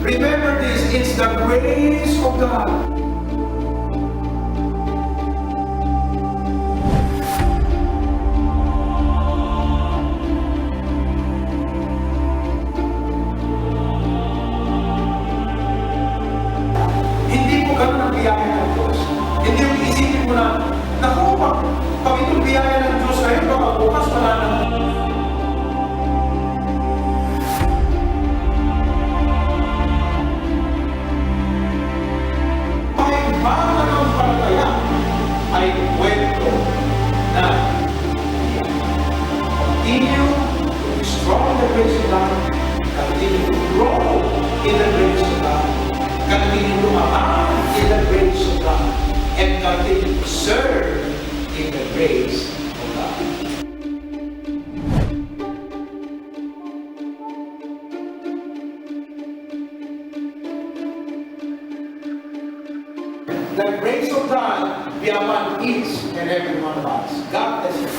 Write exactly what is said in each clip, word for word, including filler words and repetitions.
Remember this, it's the grace of God. Hindi po ganun ang biyaya ng Diyos. Hindi yung isipin mo na, "Naku, pag, pag itong biyaya ng Diyos ngayon, baka bukas wala na." May pananampalataya ay kwento na continue to be strong in the grace of God, continue to grow in the grace of God, continue to abound in the grace of God, and continue to serve in the grace of God. The grace of God be upon each and every one of us. God bless you.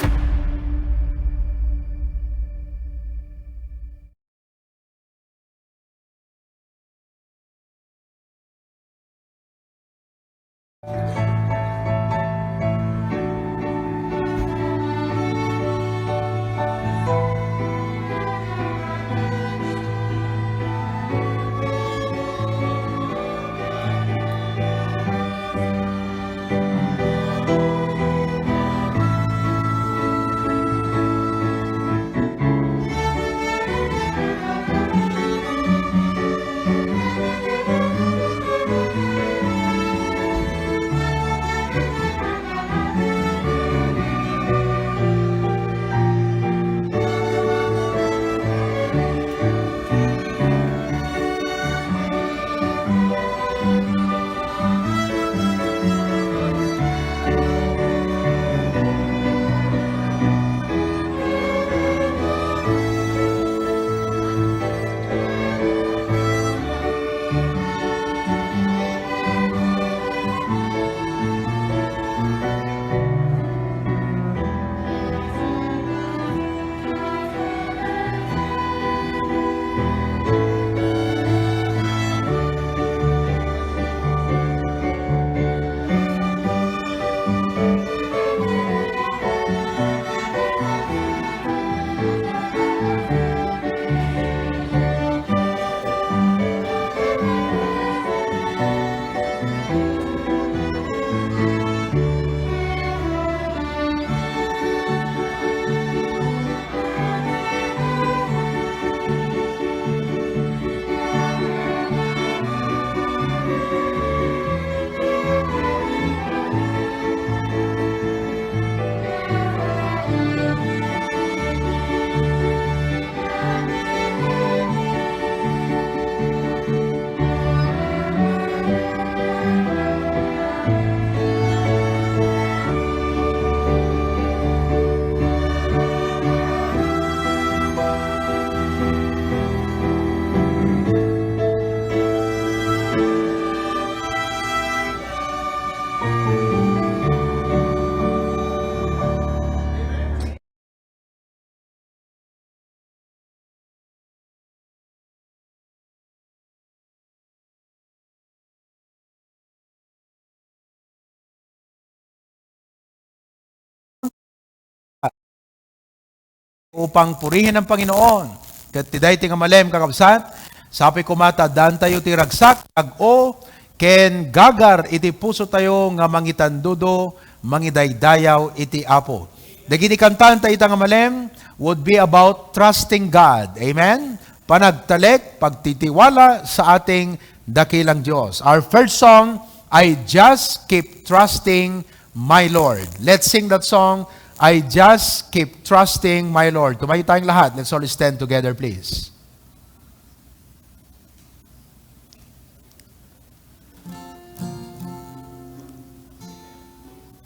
Upang purihen ang Panginoon. Ket ti daytoy nga malem, kakabsat, sapay koma ta addaantayo ti ragsak, rag-o, ken gagar iti pusotayo nga mangitandudo, mangidaydayaw iti Apo. Dagiti kantaanta ita nga malem would be about trusting God. Amen? Panagtalek, pagtitiwala sa ating dakilang Diyos. Our first song, "I Just Keep Trusting My Lord." Let's sing that song, "I Just Keep Trusting My Lord." Tumayo tayong lahat. Let's all stand together, please.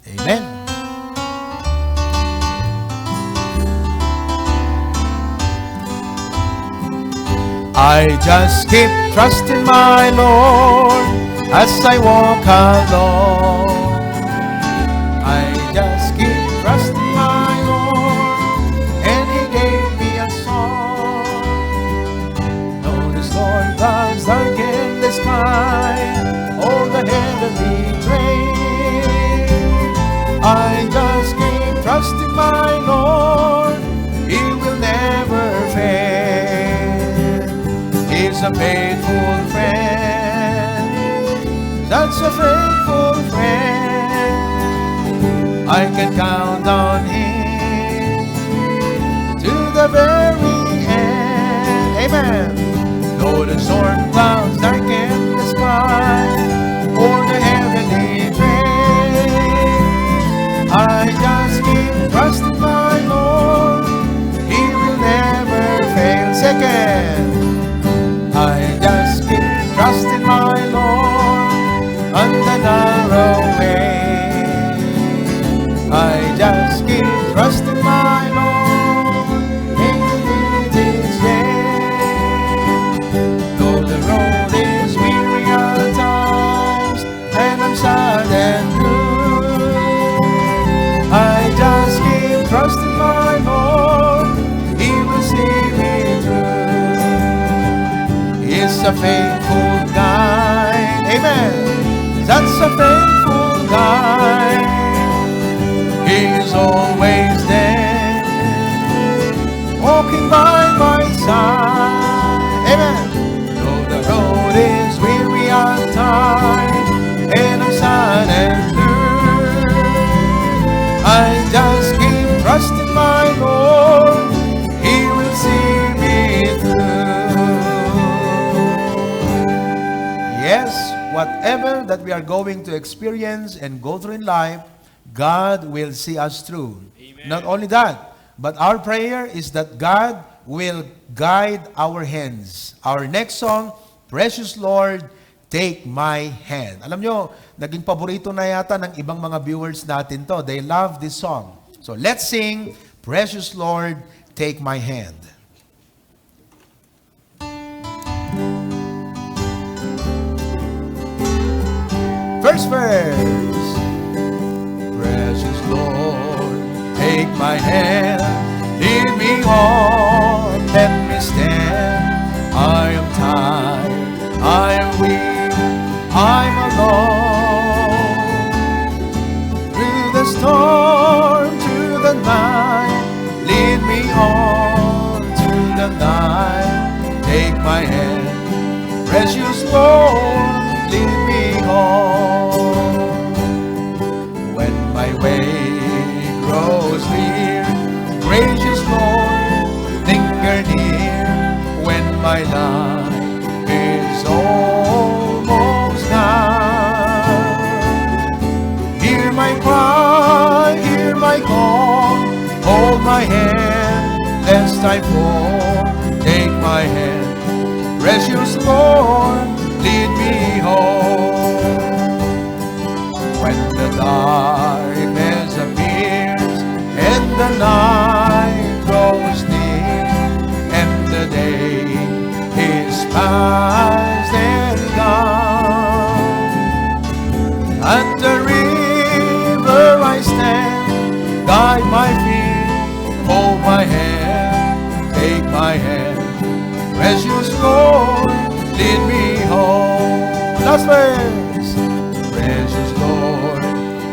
Amen. I just keep trusting my Lord as I walk along. I just keep trusting my Lord, and He gave me a song. Notice, Lord, thus I can a faithful friend. That's a faithful friend. I can count on him to the very end. Amen. Though the storm clouds darken the sky, or the heavenly train, I just keep trusting my Lord. He will never fail. Second, I just keep trusting my Lord on the narrow way. I just keep trusting my Lord in each day. Though the road is weary at times, and I'm sad and blue, I just keep trusting my Lord. He will see me through. He's a faithful guide. Amen. That's a faithful guide. He is always there, walking by my side. Amen. Though the road is weary at times, and I'm sad and blue, I just keep trusting my Lord. He will see me through. Yes, whatever that we are going to experience and go through in life, God will see us through. Amen. Not only that, but our prayer is that God will guide our hands. Our next song, Precious Lord, Take My Hand. Alam nyo, naging paborito na yata ng ibang mga viewers natin to. They love this song. So let's sing, Precious Lord, Take My Hand. First verse. Precious Lord, take my hand, lead me on, let me stand. I am tired, I am weak, I'm alone. Through the storm, through the night, lead me on through the night. Take my hand, precious Lord, lead me on. When my way grows weary, gracious Lord, linger near. When my life is almost done, hear my cry, hear my call, hold my hand, lest I fall. Take my hand, precious Lord, lead me home. When the darkness appears and the night grows near and the day is past and gone, at the river I stand, guide my feet, hold my hand, take my hand, precious Lord, lead me home. Last verse. Precious Lord,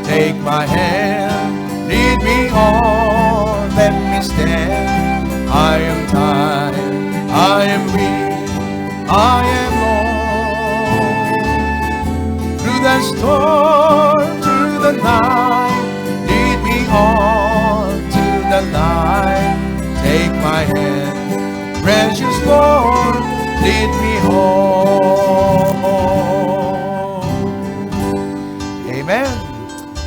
take my hand, lead me on, let me stand. I am tired, I am weak, I am lost. Through the storm, through the night, lead me on to the light. Take my hand, precious Lord, lead me home. Amen.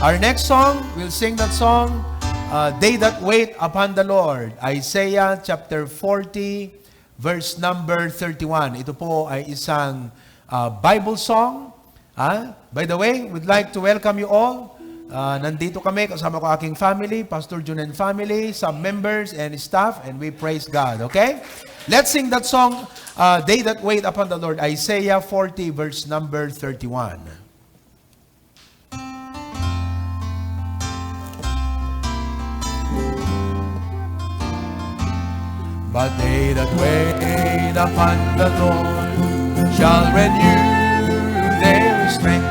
Our next song, we'll sing that song, uh, They That Wait Upon the Lord, Isaiah chapter forty, verse number thirty-one. Ito po ay isang, uh, Bible song. Ah, by the way, we'd like to welcome you all. Ah, nandito kami kasama ko aking family, Pastor Jun and family, some members and staff, and we praise God, okay? Let's sing that song, uh, They That Wait Upon the Lord, Isaiah forty, verse number thirty-one. But they that wait upon the Lord shall renew their strength.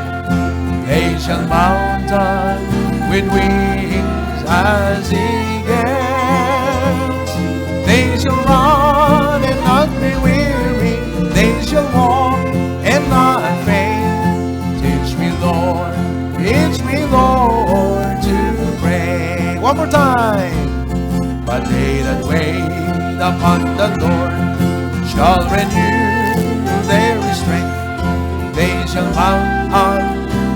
They shall mount up with wings as eagles. They shall run and not be weary. They Shall renew their strength. They shall mount up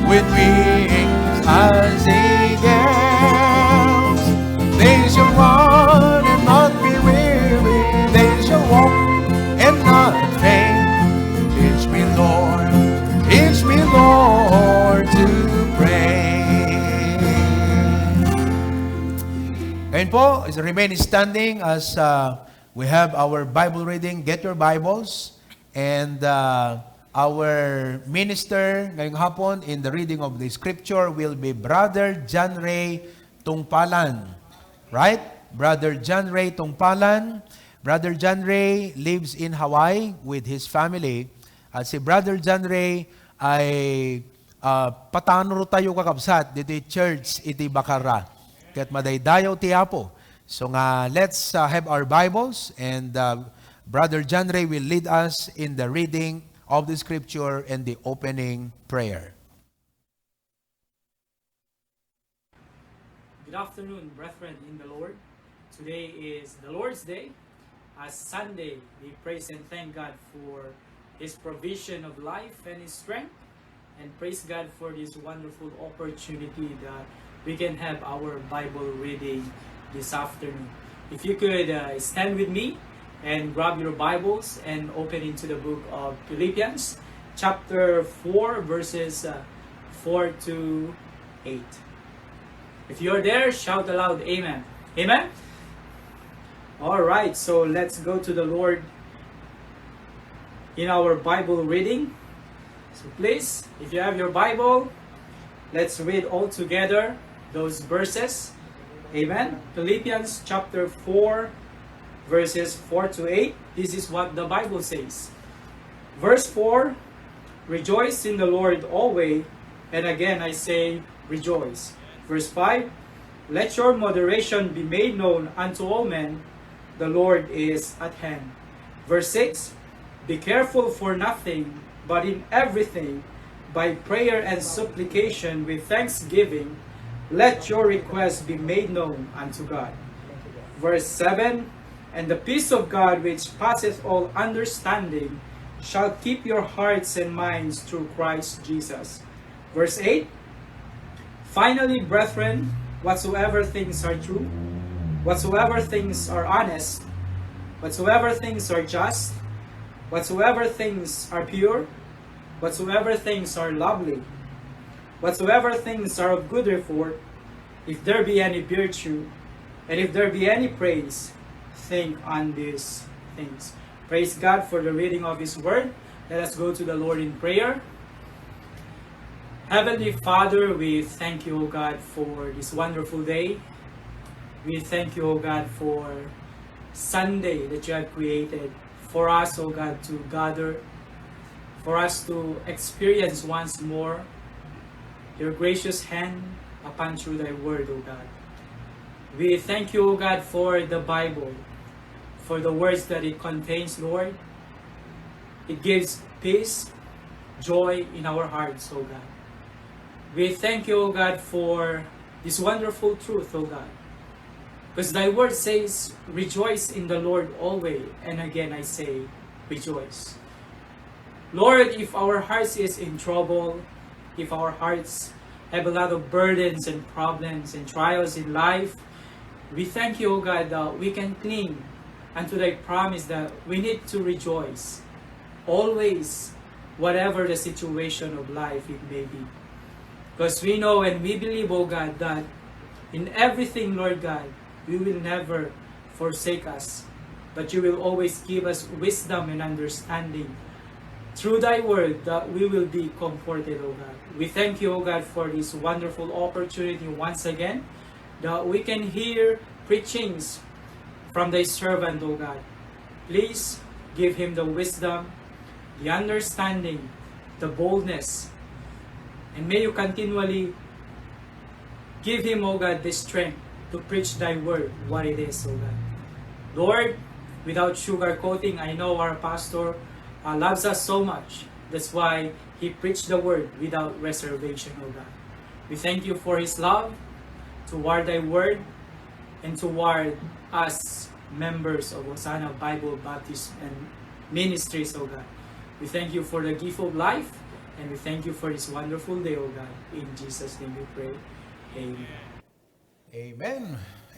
with wings as eagles. They shall run and not be weary. They shall walk and not faint. Teach me, Lord. Teach me, Lord, to pray. Ngayon po, remain standing as uh, we have our Bible reading. Get your Bibles. And uh, our minister ngayong hapon in the reading of the scripture will be Brother John Ray Tungpalan. Right? Brother John Ray Tungpalan. Brother John Ray lives in Hawaii with his family. At si Brother John Ray ay ah, patanor tayo, kakabsat, ditoy church iti Bacarra. Ket madaydayaw ti Apo. So nga, let's uh, have our Bibles, and uh, Brother John Ray will lead us in the reading of the scripture and the opening prayer. Good afternoon, brethren in the Lord. Today is the Lord's Day. As Sunday, we praise and thank God for His provision of life and His strength. And praise God for this wonderful opportunity that we can have our Bible reading this afternoon. If you could uh, stand with me and grab your Bibles and open into the book of Philippians, chapter four, verses uh, four to eight. If you're there, shout aloud, "Amen." Amen? All right, so let's go to the Lord in our Bible reading. So please, if you have your Bible, let's read all together those verses. Amen. Philippians chapter four, verses four to eight. This is what the Bible says. Verse four, "Rejoice in the Lord always, and again I say, rejoice." Verse five, "Let your moderation be made known unto all men, the Lord is at hand." Verse six, "Be careful for nothing, but in everything, by prayer and supplication with thanksgiving, let your requests be made known unto God." Verse seven, "And the peace of God, which passeth all understanding, shall keep your hearts and minds through Christ Jesus." Verse eight, "Finally, brethren, whatsoever things are true, whatsoever things are honest, whatsoever things are just, whatsoever things are pure, whatsoever things are lovely, whatsoever things are of good report, if there be any virtue, and if there be any praise, think on these things." Praise God for the reading of His Word. Let us go to the Lord in prayer. Heavenly Father, we thank you, O God, for this wonderful day. We thank you, O God, for Sunday that you have created for us, O God, to gather, for us to experience once more your gracious hand upon through thy word, O God. We thank you, O God, for the Bible, for the words that it contains, Lord. It gives peace, joy in our hearts, O God. We thank you, O God, for this wonderful truth, O God. Because thy word says, "Rejoice in the Lord always." And again I say, rejoice. Lord, if our hearts is in trouble, if our hearts have a lot of burdens and problems and trials in life, we thank you, O God, that we can cling unto thy promise that we need to rejoice always, whatever the situation of life it may be. Because we know and we believe, O God, that in everything, Lord God, you will never forsake us, but you will always give us wisdom and understanding through thy word that we will be comforted, O God. We thank you, O God, for this wonderful opportunity once again that we can hear preachings from thy servant, O God. Please give him the wisdom, the understanding, the boldness, and may you continually give him, O God, the strength to preach thy word, what it is, O God. Lord, without sugarcoating, I know our pastor uh, loves us so much. That's why he preached the word without reservation, O God. We thank you for his love toward thy word and toward us members of Hosanna Bible Baptist and ministries, O God. We thank you for the gift of life, and we thank you for this wonderful day, O God. In Jesus' name we pray. Amen. Amen.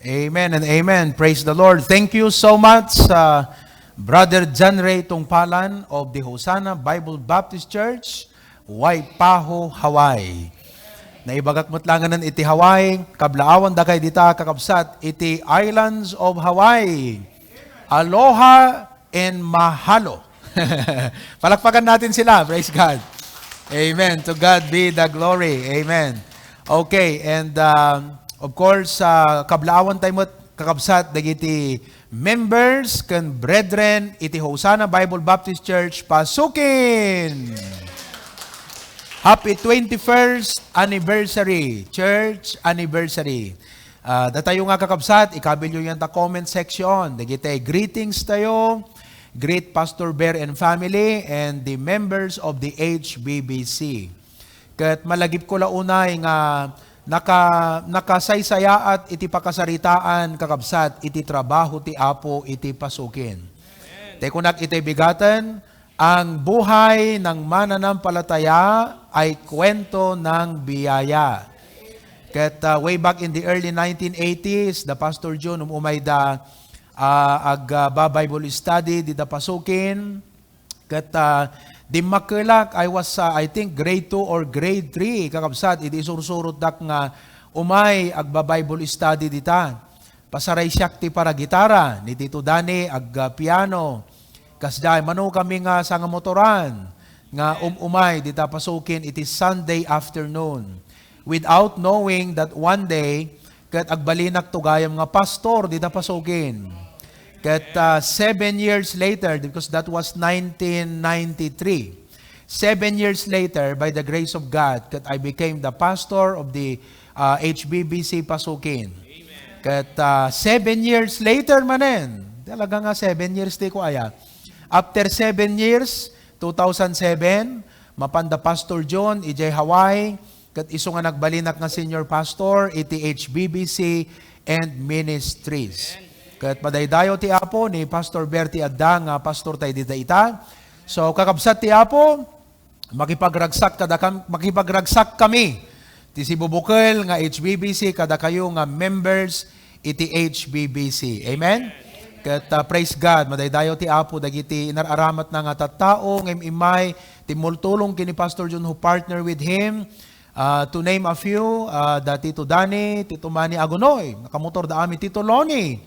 Amen and amen. Praise the Lord. Thank you so much, uh, Brother John Ray Tungpalan of the Hosanna Bible Baptist Church, Waipahu, Hawaii. Naibagak met langanen iti Hawaii, kablaawan dakay dita, kakabsat, iti Islands of Hawaii. Aloha and mahalo. Palakpakan natin sila. Praise God. Amen. To God be the glory. Amen. Okay, and, um, of course, uh, kablaawan tayo met, kakabsat, dagiti members ken brethren iti Hosanna Bible Baptist Church Pasukin. Happy twenty-first anniversary, church anniversary. Ah, datayo nga kakabsat, ikabilyo yan ta comment section. Dagiti greetings tayo. Greet Pastor Bear and family and the members of the H B B C. Ket malagipko la unay nga naka-, nakasaysayaat iti pakasaritaan, kakabsat, iti trabaho ti Apo iti Pasukin. Te kunak iti bigaten, ang buhay ng mananampalataya ay kwento ng biyaya. Ket, uh, way back in the early nineteen eighties, the Pastor John, um, umay da, uh, ag, uh, ba Bible study dita Pasukin. Ket, uh, dimmakkelak, I was, uh, I think, grade two or grade three, kakabsat, idi isursurotdak nga umay agba Bible study dita. Pasaray siak ti paragitara ni Tito Dani ag, ah, piano. Kasdiay, mano kami nga sangamotoran nga um-umay dita Pasukin iti Sunday afternoon. Without knowing that one day, ket agbalinakto gayam nga pastor dita Pasukin. Ket, ah, seven years later, because that was nineteen ninety-three. Seven years later, by the grace of God, ket I became the pastor of the, ah, H B B C Pasukin. Ket, ah, seven years later manen, talaga nga seven years ti ko aya. After seven years, two thousand seven, mapanda Pastor John, idiay Hawaii, ket isu nga nagbalinak nga senior pastor iti H B B C and Ministries. Ket madaydayaw ti Apo ni Pastor Bertie adda nga pastor tay dita ita. So, kakabsat ti Apo, makipagragsak kada kam-, makipagragsak kami ti sibubukel nga H B B C kadakayo nga members iti H B B C. Amen? Ket, ah, praise God, madaydayaw ti Apo dagiti inar-aramatna nga tattao nga im-immay, timmultulong ken ni Pastor John who partner with him. Ah, to name a few, ah, da Tito Dani, Tito Manny Agunoy, nakamotor da amin, Tito Lonnie.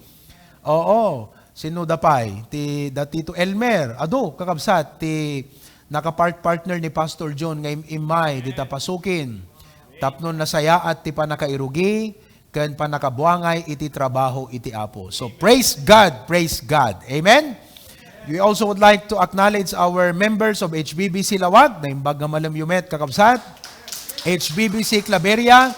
Oo, sino da pay? Ti, da Tito Elmer, adu, kakabsat, ti nakapart-partner ni Pastor John nga im-immay dita Pasukin. Tapno nasayaat ti pannakairugi ken pannakabuangay iti trabaho iti Apo. So, praise God, praise God. Amen? We also would like to acknowledge our members of H B B C Lawag. Naimbag nga malem yu met, kakabsat. H B B C Claveria.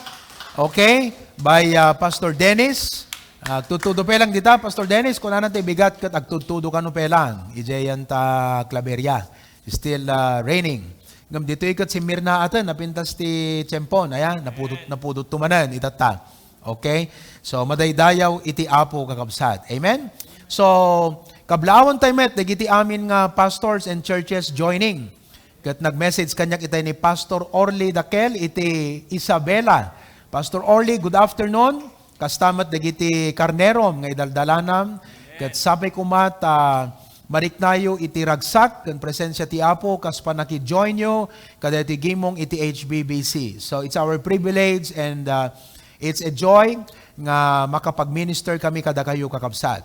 Okay? By, uh, Pastor Dennis. Ah, agtudtudo pay lang dita, Pastor Dennis, kunana ti bigat ket agtudtudo kano pay lang. Idiay yan ta Claveria. Still, uh, raining. Ngem ditoy ket simmirnaaten, napintas ti tiempon. Aya, napudot, napudot to manen, itatta. Okay? So, madaydayaw iti Apo, kakabsat. Amen? So, kablaawan tayo met, dagiti amin nga pastors and churches joining. Ket nag-message kaniak itay ni Pastor Orly Daquel iti Isabela. Pastor Orly, good afternoon. Kasta met dagiti karnerom nga idaldalanam. Ket sapay koma ta mariknayo iti ragsak ken presensia ti Apo kas pannakijoinyo kadagiti gimong iti H B B C. So, it's our privilege and, uh, it's a joy nga makapagminister kami kadakayo, kakabsat.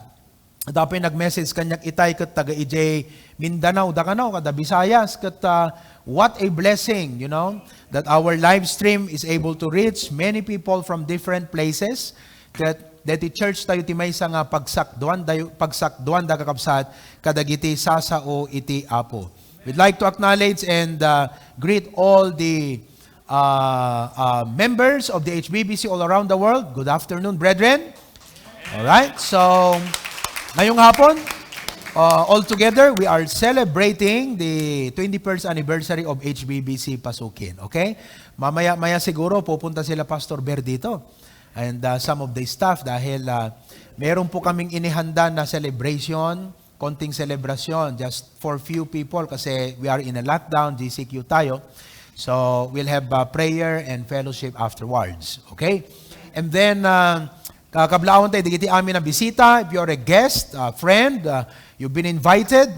Adda pay nag-message kaniak itay ket taga idiay Mindanao, dakano, kada Visayas, ket, ah, what a blessing, you know, that our live stream is able to reach many people from different places, ket deti church tayo ti maysa nga pagsakduan dayo, pagsakduan da, kakabsat, kadagiti sasao iti Apo. We'd like to acknowledge and, uh, greet all the, uh, uh, members of the H B B C all around the world. Good afternoon, brethren. All right. So, ngayong hapon, uh, all together, we are celebrating the twenty-first anniversary of H B B C Pasukin. Okay? Mamaya-maya siguro pupunta sila Pastor Bear dito and, uh, some of the staff dahil, uh, meron po kaming inihanda na celebration konting selebrasyon, just for few people kasi we are in a lockdown, G C Q tayo. So, we'll have, uh, prayer and fellowship afterwards. Okay? And then, uh, kakablaawanta dagiti amin a bisita. If you're a guest, a friend, uh, you've been invited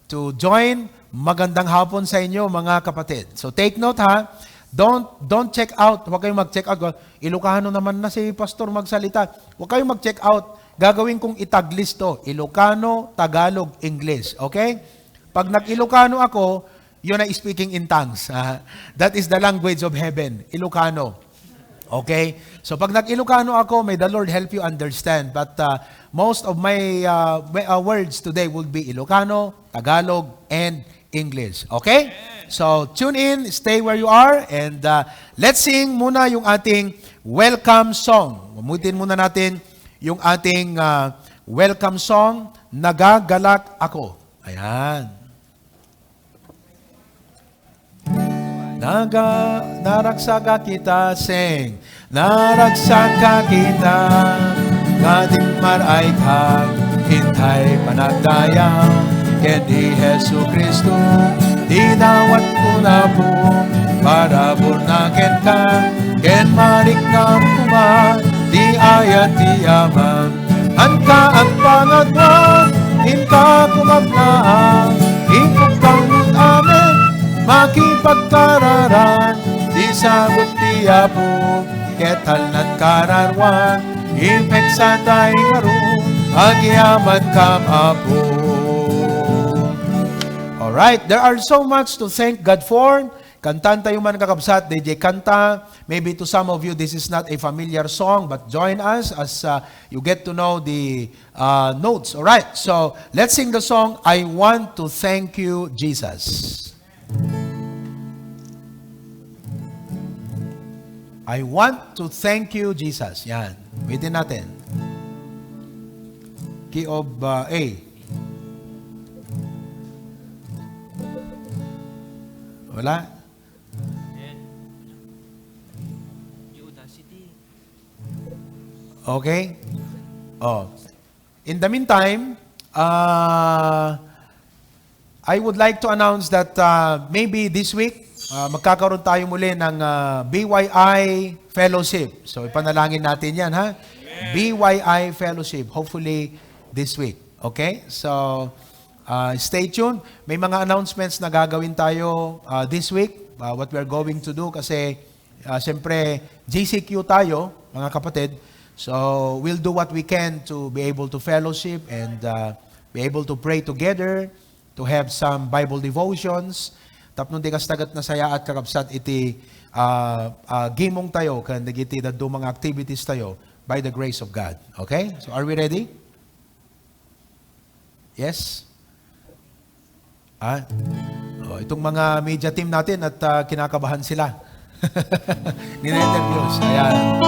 to join. Magandang hapon sa inyo, mga kapatid. So, take note, ha. Don't, don't check out. Huwag kayong mag-check out. "Ilocano naman na si Pastor magsalita." Huwag kayong mag-check out. Gagawin kong itaglis to. Ilocano, Tagalog, English. Okay? Pag nag-Ilocano ako, yun ay speaking in tongues. Ah, that is the language of heaven, Ilocano. Okay? So, pag nag-Ilocano ako, may the Lord help you understand. But, uh, most of my, uh, my, uh, words today will be Ilocano, Tagalog, and English. Okay? So, tune in, stay where you are, and, uh, let's sing muna yung ating welcome song. Gamitin muna natin yung ating, uh, welcome song, "Nagagalak Ako." Ayan. Naga-, naragsak a kita, sing. Naragsak a kita, nga di mar-ayka, intay panagdayag, ken ni Jesu-Cristo, dinawatko na po, para bornaken ka, ken mariknam koma, ti ayat ti Ama. Anta agpangadwan, inka kumabnaan, ipukbang met amin, makipagkararan, ti sabet ti Apo, ket talna ti kararuan, ipeksa tay ngarud, agyamankam, Apo. All right, there are so much to thank God for. Kantaentayo man, kakabsat, D J kanta. Maybe to some of you, this is not a familiar song, but join us as, uh, you get to know the, uh, notes. All right, so let's sing the song, "I Want to Thank You, Jesus." "I Want to Thank You, Jesus." Yan. Awitin natin. Key of, uh, A. Wala? Audacity. Okay? Oh. In the meantime, uh, I would like to announce that, uh, maybe this week, uh, magkakaroon tayo muli ng, uh, B Y I Fellowship. So, ipanalangin natin yan, ha? B Y I Fellowship, hopefully this week. Okay? So, uh, stay tuned. May mga announcements na gagawin tayo, uh, this week, uh, what we're going to do kasi, uh, siyempre, G C Q tayo, mga kapatid. So, we'll do what we can to be able to fellowship and, uh, be able to pray together, to have some Bible devotions. Tapno di kasta ket nasayaat, kakabsat, iti, uh, uh, gimong tayo, ken dagiti dadduma nga activities tayo by the grace of God. Okay? So, are we ready? Yes? Ah? Oh, itong mga media team natin at, ah, kinakabahan sila. Nine-nervyos. Ayan.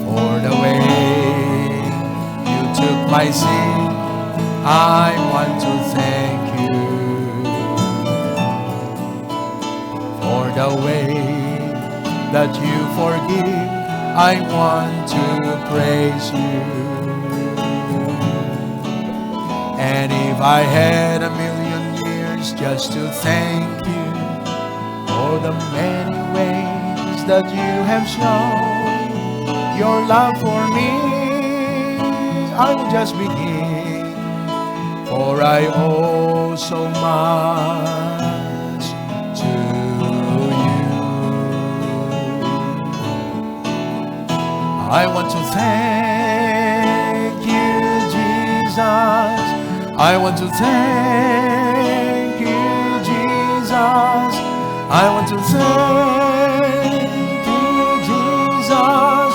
For the way you took my sin, I want to thank you. For the way that you forgive, I want to praise you. And if I had a million years just to thank you for the many ways that you have shown your love for me, I would just begin, for I owe so much to you. I want to thank you, Jesus. I want to thank you, Jesus. I want to thank you, Jesus.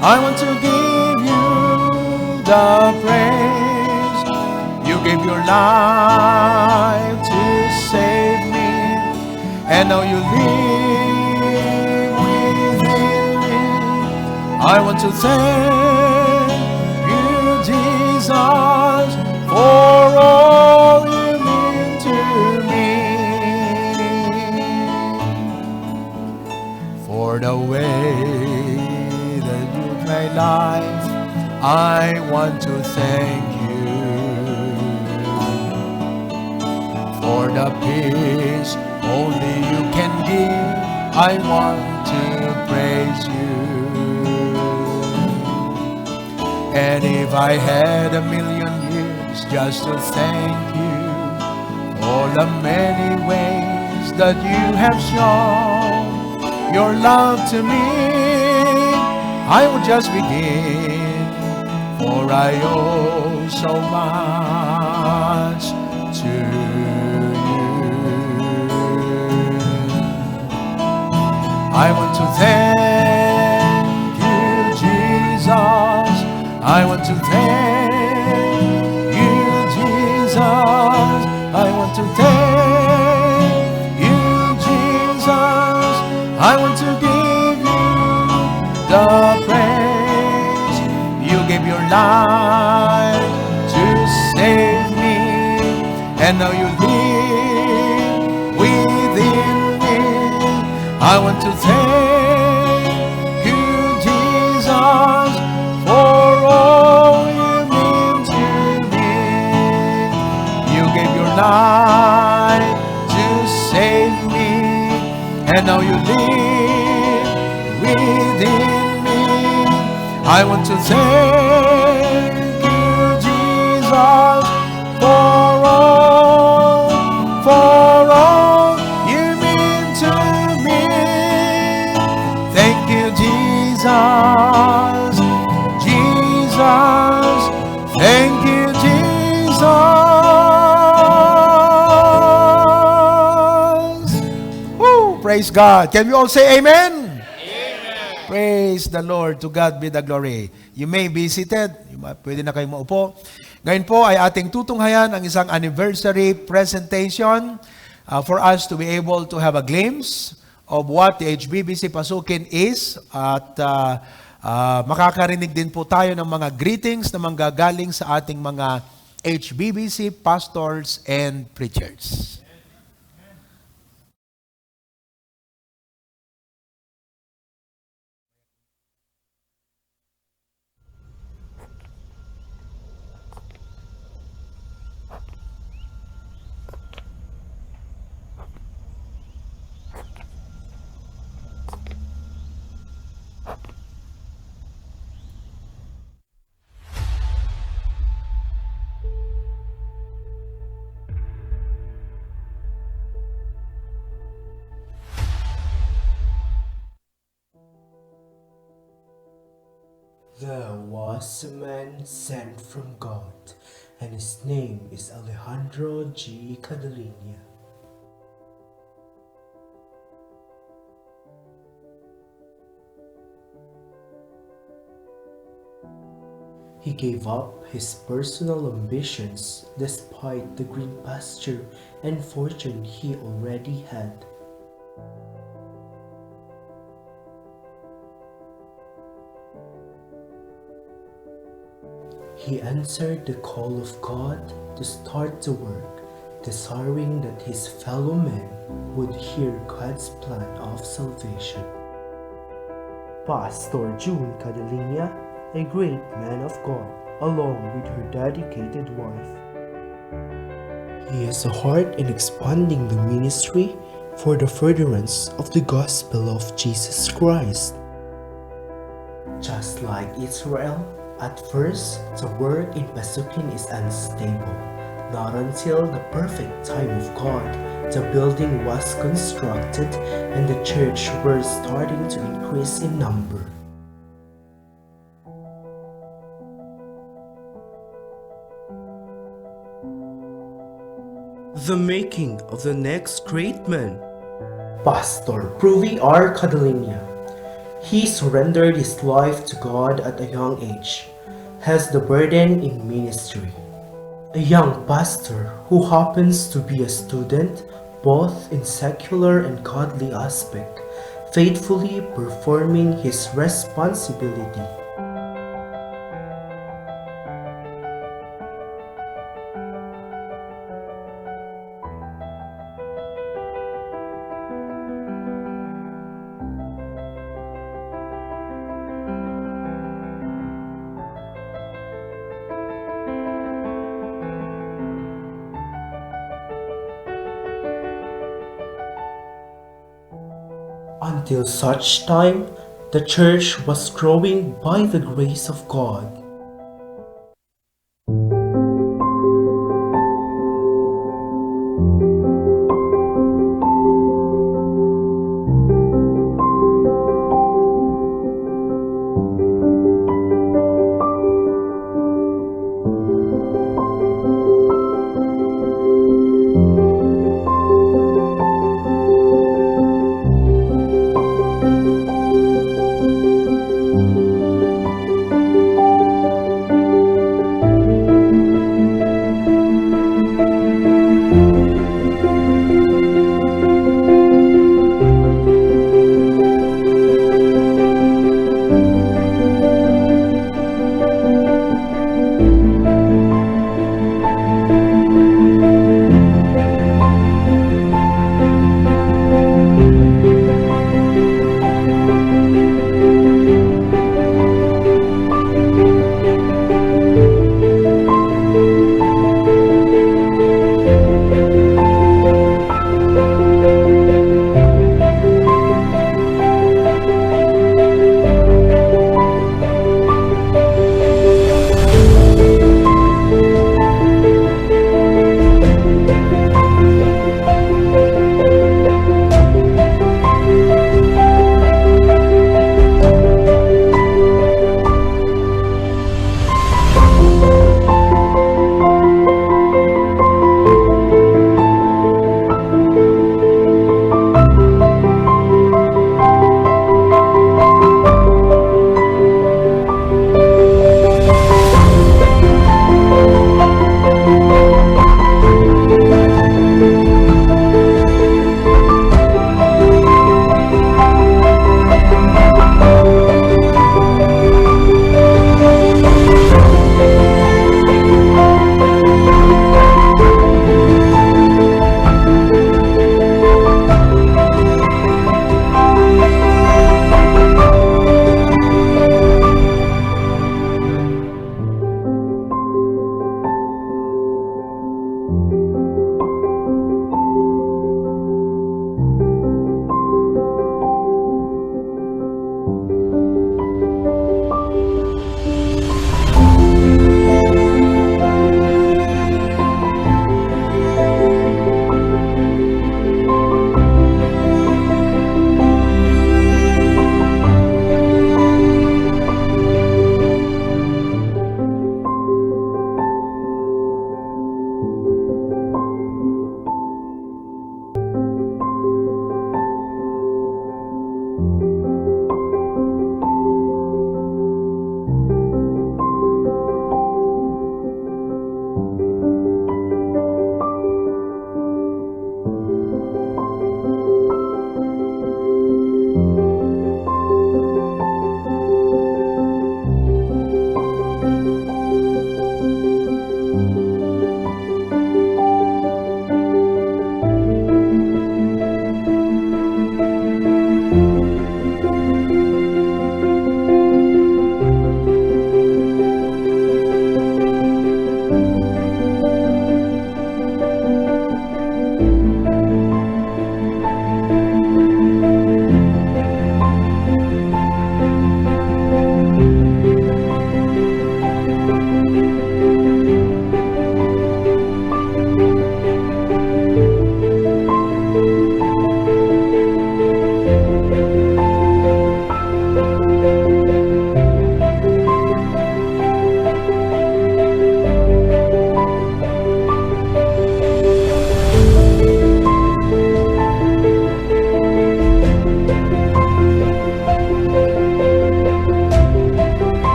I want to give you the praise. You gave your life to save me, and now you live within me. I want to thank you, Jesus, for all you mean to me. For the way life, I want to thank you for the peace only you can give. I want to praise you. And if I had a million years just to thank you for the many ways that you have shown your love to me, I would just begin, for I owe so much to you. I want to thank you, Jesus. I want to thank you, Jesus. I want to thank you, Jesus. I want to give you the praise. You gave your life to save me, and now you live within me. I want to thank you, Jesus, for all you mean to me. You gave your life to save me, and now you live within me. I want to thank you, Jesus, for all, for all you mean to me. Thank you, Jesus, Jesus. Thank you, Jesus. Woo! Praise God. Can we all say amen? Praise the Lord. To God be the glory. You may be seated. You ma-, pwede na kayo maupo. Ngayon po ay ating tutunghayan ang isang anniversary presentation, uh, for us to be able to have a glimpse of what the H B B C Pasukin is, at, uh, uh, makakarinig din po tayo ng mga greetings na manggagaling sa ating mga H B B C pastors and preachers. There was a man sent from God, and his name is Alejandro G. Cadaleña. He gave up his personal ambitions despite the green pasture and fortune he already had. He answered the call of God to start the work, desiring that his fellow men would hear God's plan of salvation. Pastor Jun Cadaleña, a great man of God, along with her dedicated wife. He has a heart in expanding the ministry for the furtherance of the gospel of Jesus Christ. Just like Israel, at first, the work in Pasukin is unstable. Not until the perfect time of God, the building was constructed and the church were starting to increase in number. The making of the next great man. Pastor Pruvi R. Cadaleña. He surrendered his life to God at a young age, has the burden in ministry. A young pastor who happens to be a student both in secular and godly aspect, faithfully performing his responsibility. Till such time, the church was growing by the grace of God.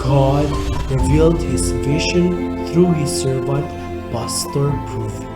God revealed his vision through his servant, Pastor Pruvi.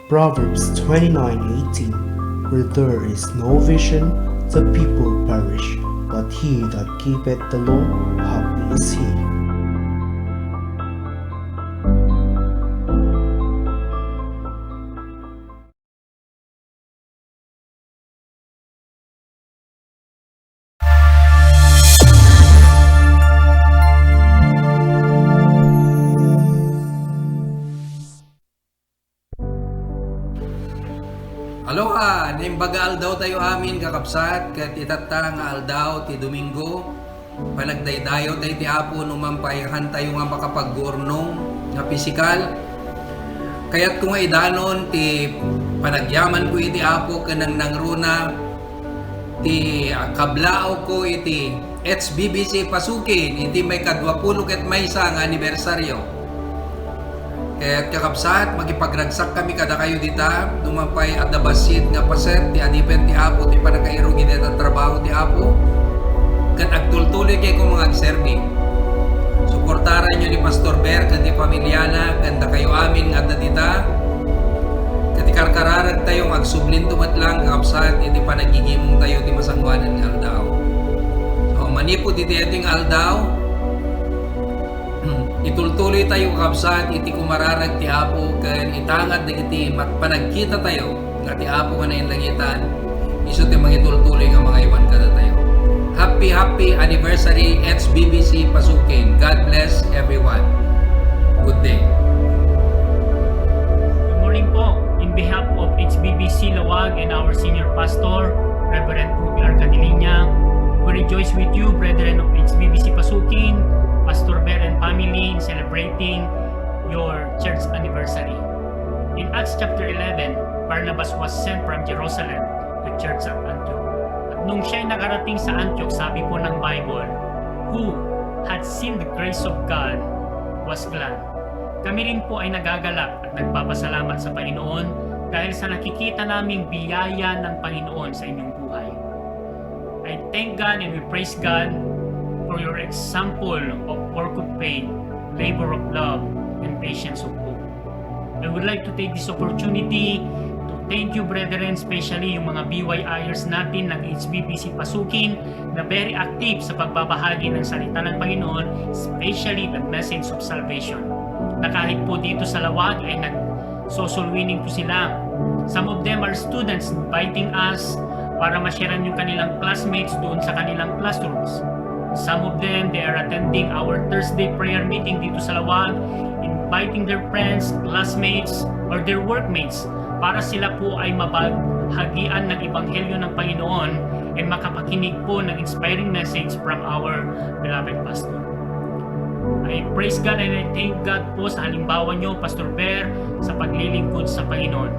Proverbs twenty-nine eighteen, "Where there is no vision, the people perish, but he that keepeth the law, happy is he." Aloha! Naimbaga aldaw tayo amin, kakabsat, ket itatta nga aldaw ti Domingo, panagdaydayaw tayo ti Apo no man pay hantayo nga makapagguurnong nga pisikal. Kayatko nga idanon ti panagyamanko iti Apo ken nangnangruna ti, ah, kablaawko iti H B B C Pasukin iti maikadua pulo ket maysa nga anibersaryo. Ket kakabsat, makipagragsakkami kadakayo dita, no man pay adda bassit nga paset ti adipen ti Apo ti pannakairog iti dayta trabaho ti Apo, ket agtultuloy kenkuman nga agserbi. Suportaranyo ni Pastor Ber ken ti familiana ken dakayo amin nga adda dita, ket ikarkararagtayo nga agsublinto met lang, kakabsat, iti panaggigimongtayo ti masangoanan nga aldaw. So, manipud iti daytoy nga aldaw, itultuloytayo, kakabsat, iti kumararag ti Apo ken itangad dagiti mat-, panagkitatayo nga ti Apo nga nainlangitan isu ti mangitultuloy nga mangaywan kadatayo. Happy, happy anniversary, H B B C Pasukin. God bless everyone. Good day. Good morning po. In behalf of H B B C Laoag and our senior pastor, Reverend Ruby Arcadiliña, we rejoice with you, brethren of H B B C Pasukin, Pastor Ber and family, in celebrating your church anniversary. In Acts chapter eleven, Barnabas was sent from Jerusalem to church at Antioch. At nung siya'y nakarating sa Antioch, sabi po ng Bible, "Who had seen the grace of God was glad." Kami rin po ay nagagalak at nagpapasalamat sa Panginoon dahil sa nakikita naming biyaya ng Panginoon sa inyong buhay. I thank God and we praise God for your example of work of faith, labor of love, and patience of hope. I would like to take this opportunity to thank you, brethren, especially yung mga B Y Ers natin ng H B B C Pasukin na very active sa pagbabahagi ng salita ng Panginoon, especially the message of salvation. Na kahit po dito sa Laoag ay nag-, soul winning po sila. Some of them are students inviting us para ma-share-an yung kanilang classmates doon sa kanilang classrooms. Some of them, they are attending our Thursday prayer meeting dito sa Laoag, inviting their friends, classmates, or their workmates para sila po ay mabaghagian ng ebanghelyo ng Panginoon and makapakinig po ng inspiring message from our beloved pastor. I praise God and I thank God po sa halimbawa nyo, Pastor Ber, sa paglilingkod sa Panginoon.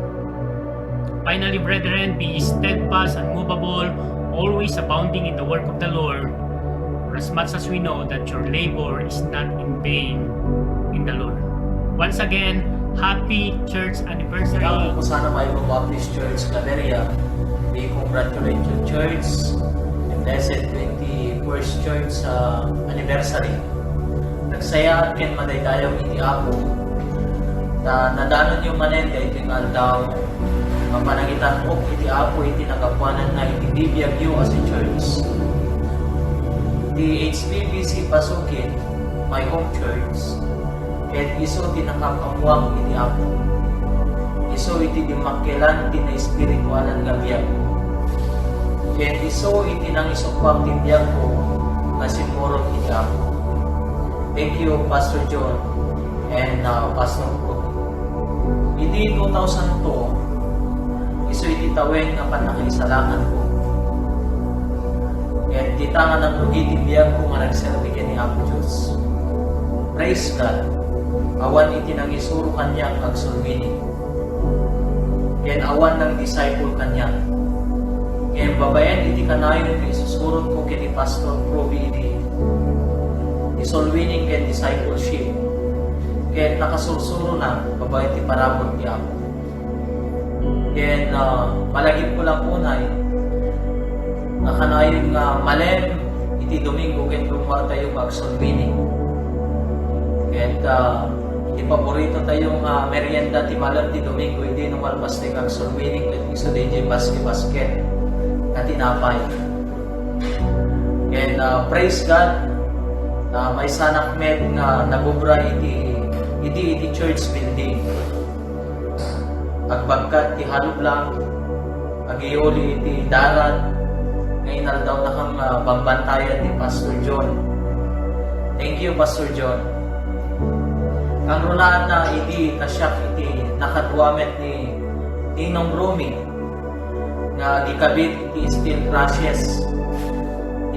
Finally, brethren, be steadfast, unmovable, always abounding in the work of the Lord, for as much as we know that your labor is not in vain in the Lord. Once again, happy church anniversary. Ikaw, Hosanna Bible Baptist Church, Claveria, we congratulate you, church, the blessed twenty-first church, uh, anniversary. Nagsaya ken madaydayaw iti Apo, ta nadanonyo manen daytoy nga aldaw, nga panangitan-ok iti Apo iti nagapuananna iti bibiagyo as a church. Ti H B B C Pasukin, my home church, ket isu ti nakap-ammoak iti Apo. Isu iti dimmakkelan ti naespiritualan nga biag. Ken isu iti nangisukbab ti biagko nga simmurot iti Apo. Thank you, Pastor John and, uh, Pastor Pro. Idi two thousand two, isu iti tawen nga pannakaisalakanko. Ket dita nga nangrugi ti biagko nga nagserbi ken ni Apo Dios. Praise God! Awan iti nangisuro kaniak nga agsulwini. Ken awan nang-disciple kaniak. Ken babaen iti kanayon nga isusurotko ken ni Pastor Proby idi, isulwini ken discipleship. Ken nakasursurona babaen ti parabur ti Apo. Ken, ah, malagipko lang unay, nga kanayon nga malem iti Domingo ket rummuartayo nga agsulwini. Ket, ah, iti paboritotayo nga merienda ti malem ti Domingo idi no malpas ti agsulwini ket isu daydiay basket-basket nga tinapay. Ken, ah, praise God, ah, maysanak met nga nagobra iti, iti, iti church building. Agbagkat ti halublang, agiyuli iti darat, nga inaldawnakam nga bambantayan ni Pastor John. Thank you, Pastor John. Kangrunaan na idi ta siak iti nakadua met ni Ninong Romy nga agikabit iti steel trusses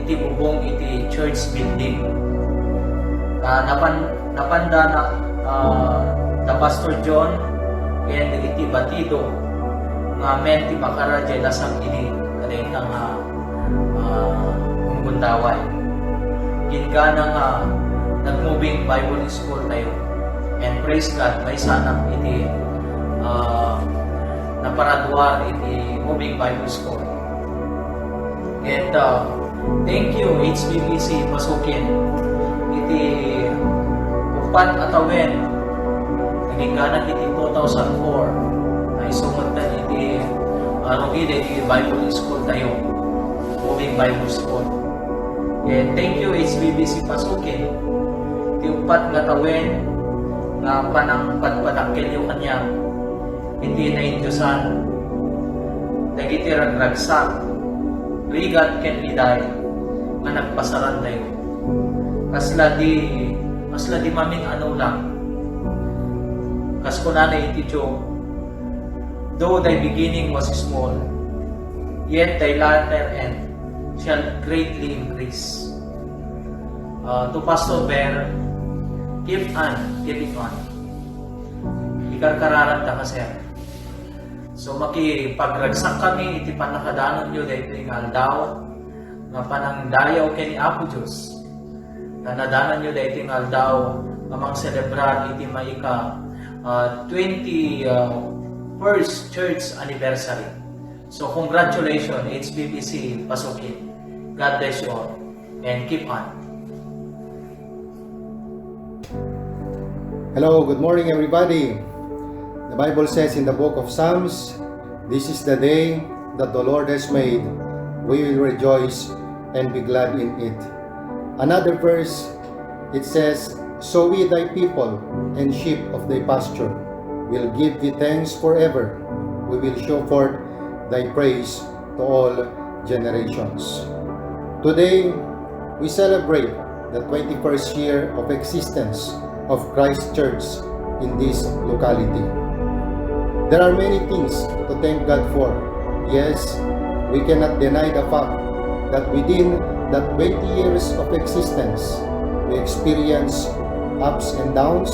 iti bubong iti church building. Ah, napan-, napanda na, ah, da Pastor John ken dagiti batido nga amin ti makara diay lasag idi kadayta nga, ah, gundaway. Ginggana nga nag-moving Bible school tayo. And praise God, maysanak iti, ah, naparaduar iti moving Bible school. Ket, ah, thank you, H B B C Pasukin. Iti uppat a tawen, nagingganak iti two thousand four, ay sumagdan iti, ah, rugi daydi Bible School tayo, Moving Bible School. Ket thank you, H B B C Pasukin, ti uppat nga tawen nga panangpadpadakkelyo kaniak iti naindiosan dagiti ragragsak, rigat ken liday nga nagpasarantayo. Kasla di, kasla di mamin-ano lang. Kas kunana iti Job, "Though thy beginning was small, yet thy latter end shall greatly increase." Ah, to Pastor Ber, keep on, keep it on. Ikarkararan ta ka, sir. So, makipagragsak kami iti pannakadanonyo daytoy nga aldaw nga panangdayaw ken ni Apo Dios. Ta nadanonyo daytoy nga aldaw nga mangselebrar iti maika, ah, twenty, ah, first church anniversary. So, congratulations, H B B C Pasukin. God bless you all. And keep on. Hello, good morning, everybody. The Bible says in the book of Psalms, "This is the day that the Lord has made. We will rejoice and be glad in it." Another verse, it says, "So we, thy people, and sheep of thy pasture, will give thee thanks forever. We will show forth thy praise to all generations." Today, we celebrate the twenty-first year of existence of Christ Church in this locality. There are many things to thank God for. Yes, we cannot deny the fact that within that twenty years of existence, we experience ups and downs,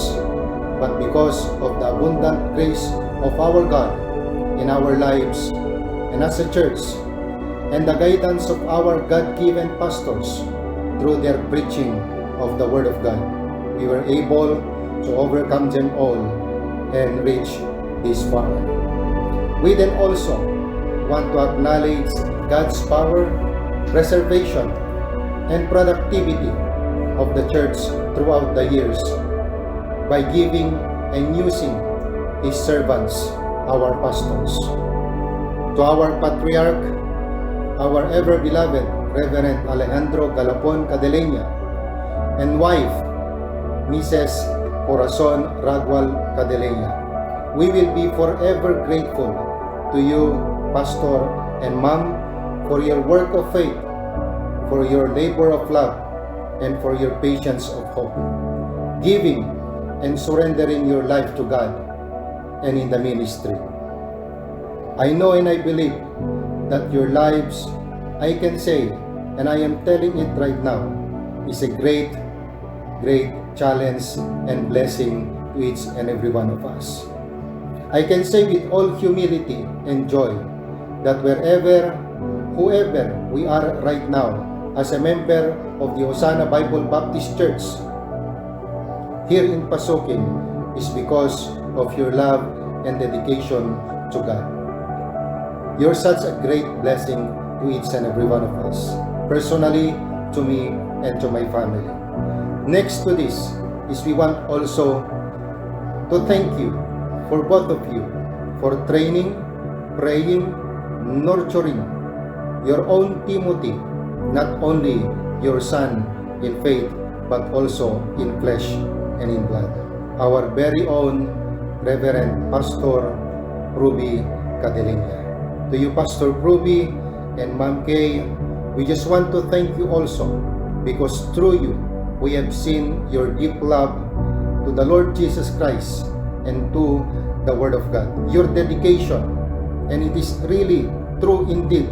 but because of the abundant grace of our God in our lives and as a church, and the guidance of our God-given pastors through their preaching of the Word of God, we were able to overcome them all and reach this far. We then also want to acknowledge God's power, preservation, and productivity of the church throughout the years by giving and using His servants, our pastors. To our patriarch, our ever-beloved Reverend Alejandro Galapon Cadeleña, and wife, Missus Corazon Ragual Cadeleña. We will be forever grateful to you, Pastor and Ma'am, for your work of faith, for your labor of love, and for your patience of hope, giving and surrendering your life to God and in the ministry. I know and I believe that your lives, I can say, and I am telling it right now, is a great, great challenge and blessing to each and every one of us. I can say with all humility and joy that wherever, whoever we are right now as a member of the Hosanna Bible Baptist Church here in Pasukin is because of your love and dedication to God. You're such a great blessing to each and every one of us, personally, to me, and to my family. Next to this is we want also to thank you for both of you for training, praying, nurturing your own Timothy, not only your son in faith, but also in flesh and in blood, our very own Reverend Pastor Ruby Cadeleña. To you, Pastor Ruby and Ma'am Kay, we just want to thank you also, because through you, we have seen your deep love to the Lord Jesus Christ and to the Word of God. Your dedication, and it is really true indeed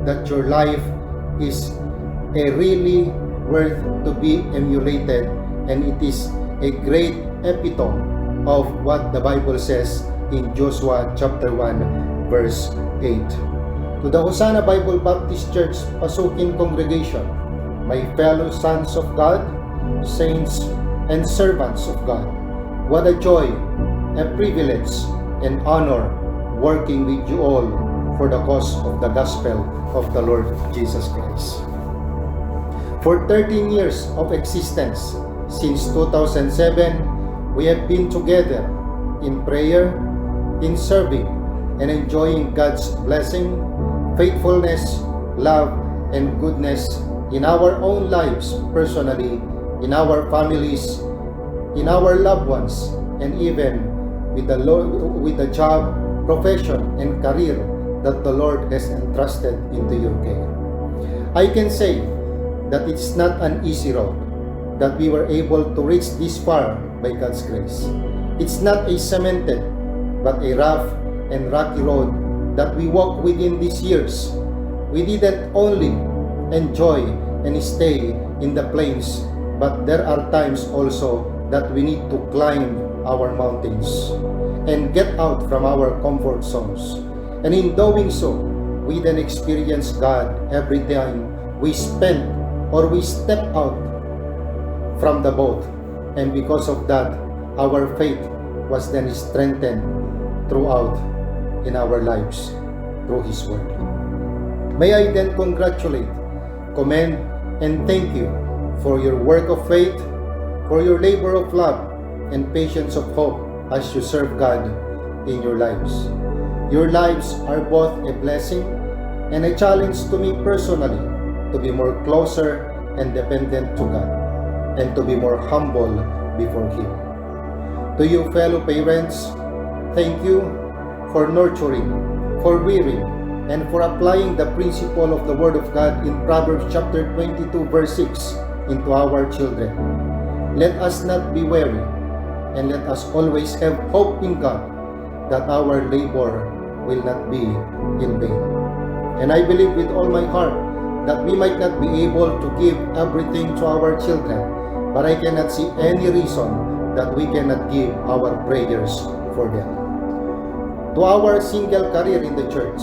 that your life is a really worth to be emulated, and it is a great epitome of what the Bible says in Joshua chapter one, verse eight. To the Hosanna Bible Baptist Church Pasukin Congregation, my fellow sons of God, saints, and servants of God, what a joy, a privilege, and honor working with you all for the cause of the gospel of the Lord Jesus Christ. For thirteen years of existence, since two thousand seven, we have been together in prayer, in serving, and enjoying God's blessing, faithfulness, love, and goodness in our own lives personally, in our families, in our loved ones, and even with the lo-, with the job, profession, and career that the Lord has entrusted into your care. I can say that it's not an easy road that we were able to reach this far by God's grace. It's not a cemented, but a rough and rocky road that we walk within these years. We didn't only enjoy and stay in the plains, but there are times also that we need to climb our mountains and get out from our comfort zones. And in doing so, we then experience God every time we spend or we step out from the boat. And because of that, our faith was then strengthened throughout in our lives through His Word. May I then congratulate, commend, and thank you for your work of faith, for your labor of love, and patience of hope as you serve God in your lives. Your lives are both a blessing and a challenge to me personally to be more closer and dependent to God and to be more humble before Him. To you, fellow parents, thank you for nurturing, for rearing, and for applying the principle of the Word of God in Proverbs chapter twenty-two, verse six into our children. Let us not be weary, and let us always have hope in God that our labor will not be in vain. And I believe with all my heart that we might not be able to give everything to our children, but I cannot see any reason that we cannot give our prayers for them. To our single career in the church,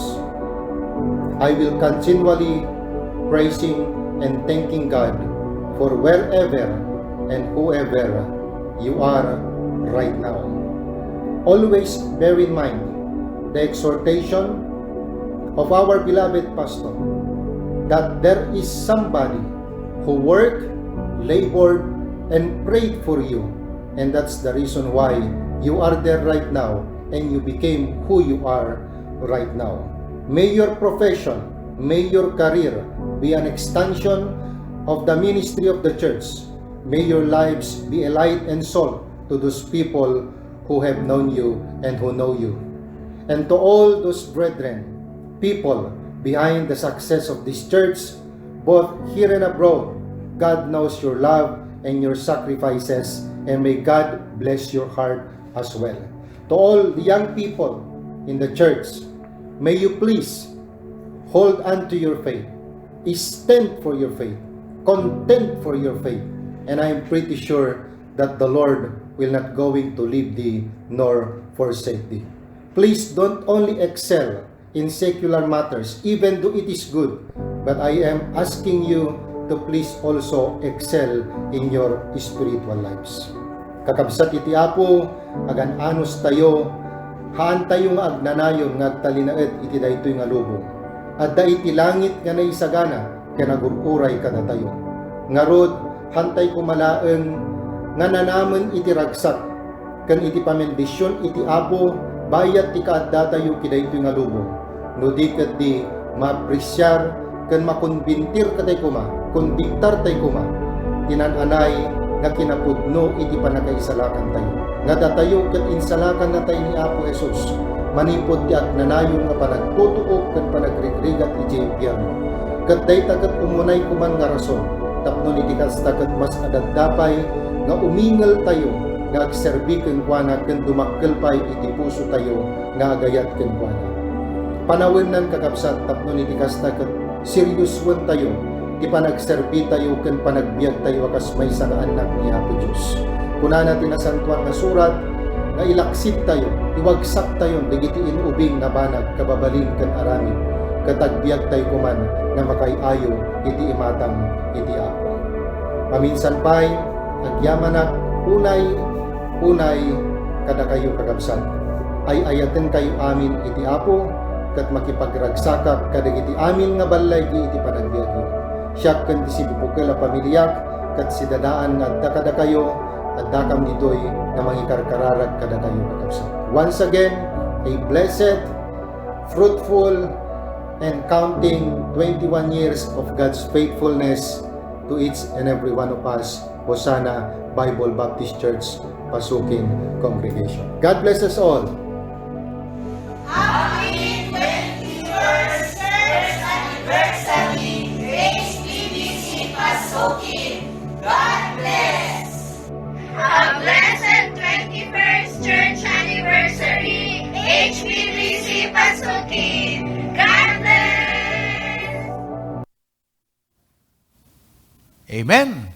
I will continually praising and thanking God for wherever and whoever you are right now. Always bear in mind the exhortation of our beloved pastor that there is somebody who worked, labored, and prayed for you, and that's the reason why you are there right now and you became who you are right now. May your profession, may your career be an extension of the ministry of the church. May your lives be a light and salt to those people who have known you and who know you. And to all those brethren, people behind the success of this church, both here and abroad, God knows your love and your sacrifices, and may God bless your heart as well. To all the young people in the church, may you please hold on to your faith, stand for your faith, contend for your faith, and I am pretty sure that the Lord will not going to leave thee nor forsake thee. Please don't only excel in secular matters, even though it is good, but I am asking you to please also excel in your spiritual lives. Kakabsat iti Apo, agan-anos tayo, haan tayo nga agnanayon nga agtalinaed iti daytoy nga lubong. Adda iti langit nga naisagana ken agur-uray kadatayo. Ngarud, hantay koma laeng nga nanamen iti ragsak ken iti pamendisyon iti Apo bayat ti kaaddatayo iti daytoy nga lubong. No di ketdi, maapresiar ken makonbintir tay koma, konbiktartay koma ti naan-anay nga kinapudno iti pannakaisalakantayo. Nga datayo ket insalakannatay ni Apo Jesus manipud ti agnanayon nga panagtutuok ken panagrigrigat idiay impierno. Ket dayta ket umunay koman nga rason tapno iti kasta ket mas adaddapay nga umingeltayo nga agserbi kenkuana ken dumakkel pay iti pusotayo nga agayat kenkuana. Panawennan, kakabsat, tapno iti kasta ket seriosoentayo ti panagserbitayo ken panagbiagtayo a kas maysa nga annak ni Apo Dios. Kunana ti Nasantoan nga Surat nga ilaksibtayo, iwagsaktayon dagiti in-ubing nga banag, kababalin ken aramid, ket agbiagtayo koman nga makaay-ayo iti imatang iti Apo. Maminsan pay, agyamanak unay, unay kadakayo, kakabsat. Ay-ayatenkayo amin iti Apo, ket makipagragsakak kadagiti amin nga ballaigi iti panagbiagyo. Siak ken ti sibubukel a pamiliak ket sidadaan nga adda kadakayo, addakam ditoy nga mangikarkararag kadakayo, kakabsat. Once again, a blessed, fruitful, and counting twenty-one years of God's faithfulness to each and every one of us. Hosanna Bible Baptist Church, Pasukin Congregation. God bless us all. Happy twenty-first church anniversary, H B B C Pasukin. God bless. A blessed twenty-first church anniversary, H B B C Pasukin. God bless. Amen.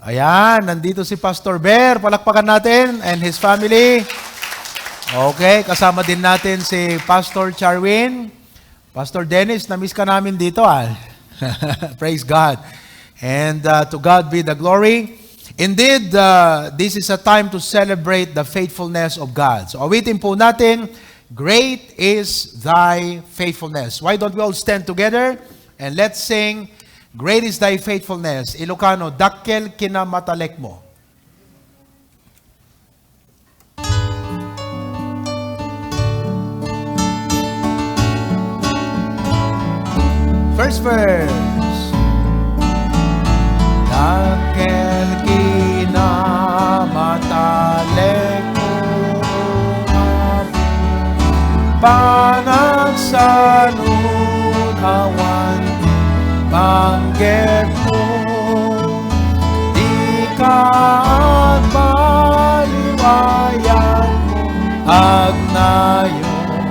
Ayan, nandito si Pastor Ber. Palakpakan natin and his family. Okay, kasama din natin si Pastor Charwin. Pastor Dennis, na-miss ka namin dito, ah. Praise God. And, uh, to God be the glory. Indeed, uh, this is a time to celebrate the faithfulness of God. So, awitin po natin, "Great is thy faithfulness." Why don't we all stand together and let's sing, "Great is thy faithfulness." Ilocano, "Dakkel kinamatalekmo." First verse. Dakkel kinamatalekmo, Apo, panagsanud awan ti panggepmo. Dika agbaliw, ayanmo agnayon,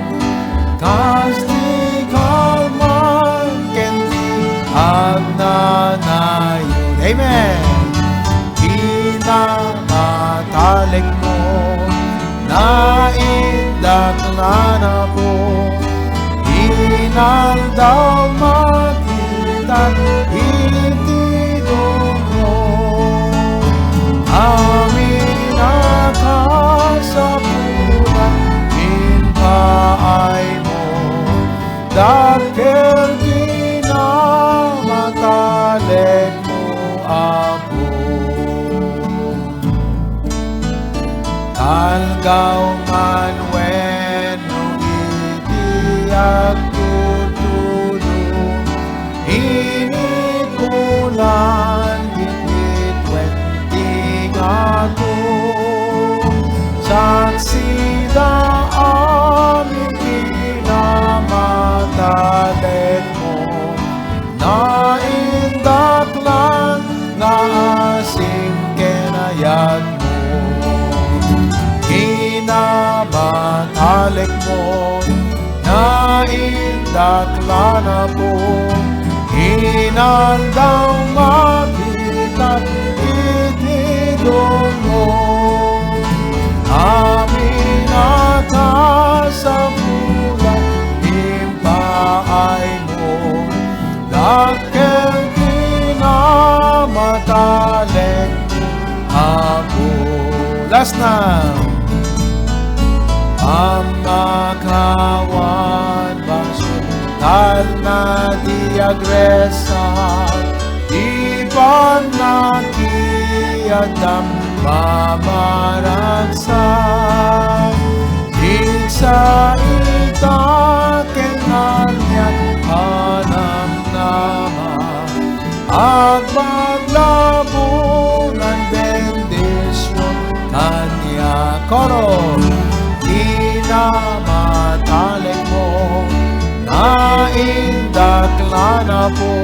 kas ti kalman ken ti agnanayon. Amen. Kinamatalekmo, naindaklan, Apo, inaldaw makitak iti dungngo. Amin a kasapulan, impaaymo, dakkel kinamatalekmo, Apo. Aldaw man wenno idi agtutulong, inikulan iti twenty nga adu, saan Sida amin kinamatalekmo, naindaklan nga asin ken ayatmo. Kinamatalekmo, naindaklan, Apo, inandam makita iti dulmo. Amin a kasapulan, impaaymo, dakkel kinamatalek, Apo. Last na. Pammakawan, basol, talna ti agresa, ti pannakiadam mamaragsak, igsa ita ken ania a namnama, agpaglabunan bendision kaniak. Koro. Kinamatalekmo, naindaklan, Apo,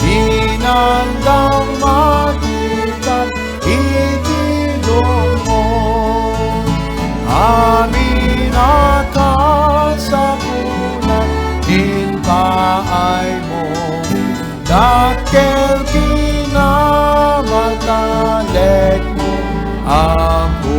inandam makita iti dulmo. Amin a kasapulan, impaaymo, dakkel kinamatalekmo, Apo.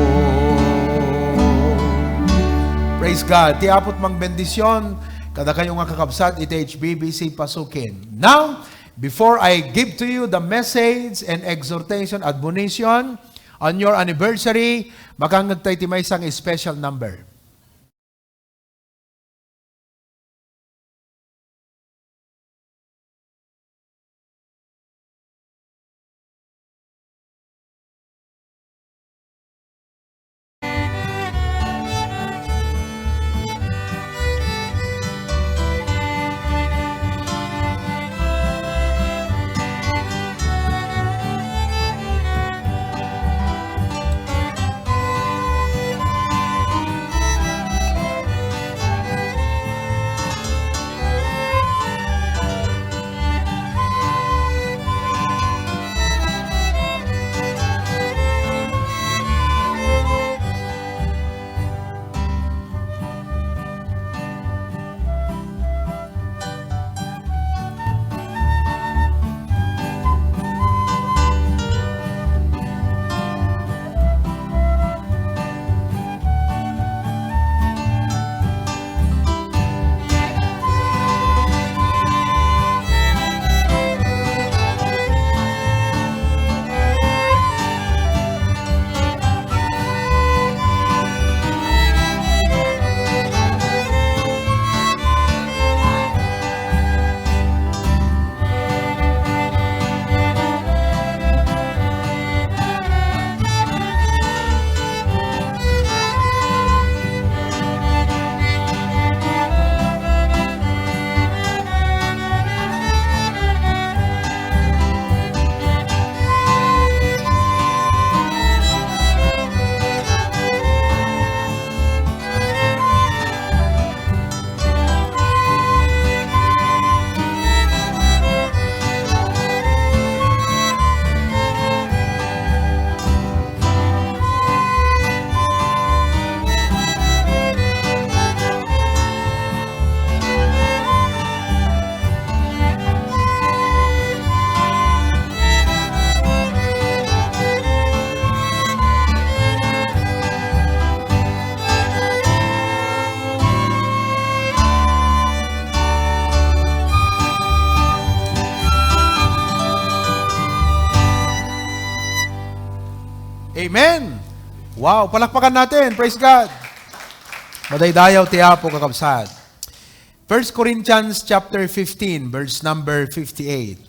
Praise God. Ti Apo't mangbendision kadakayo nga kakabsat iti H B B C Pasukin. Now, before I give to you the message and exhortation, admonition on your anniversary, makangngeg tayo ti maysa nga special number. Amen. Wow, palakpakan natin. Praise God. Madaydayaw ti Apo, kakabsat. First Corinthians chapter fifteen, verse number fifty-eight.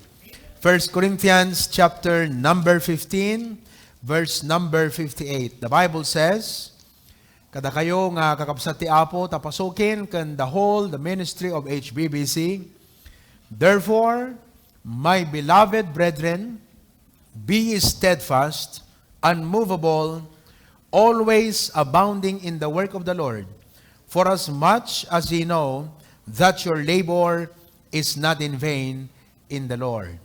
First Corinthians chapter number fifteen, verse number fifty-eight. The Bible says, kadakayo nga kakabsat ti Apo, ta pasukin ken the whole, the ministry of H B B C. Therefore, my beloved brethren, be ye steadfast, unmovable, always abounding in the work of the Lord, for as much as ye know that your labor is not in vain in the Lord.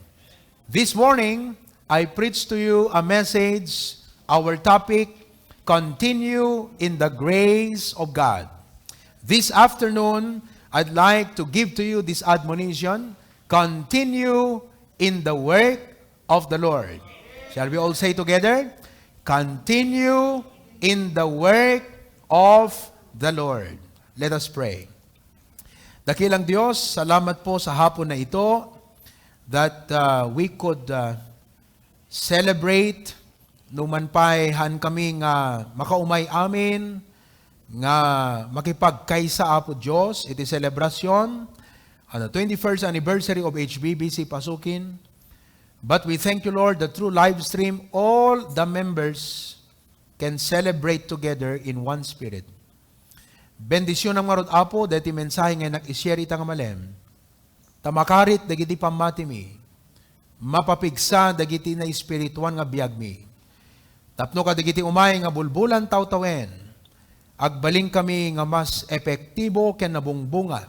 This morning, I preach to you a message. Our topic, Continue in the Grace of God. This afternoon, I'd like to give to you this admonition: continue in the work of the Lord. Shall we all say together? Continue in the work of the Lord. Let us pray. Dakilang Dios, salamat po sa hapon na ito that, uh, we could, uh, celebrate, no man pay haan kami nga makaumay amin nga makipagkaysa, Apo Dios, iti selebrasyon, ano, twenty-first anniversary of H B B C Pasukin. But we thank you, Lord, that through live stream, all the members can celebrate together in one spirit. Bendisyonam ngarud, Apo, daytoy mensahe nga innak i-share ita nga malem. Ta makarit dagiti pammatimi, mapapigsa dagiti naespirituan nga biagmi. Tapno kadagiti umay nga bulbulan tawtawen, agbalinkami nga mas epektibo ken nabungbunga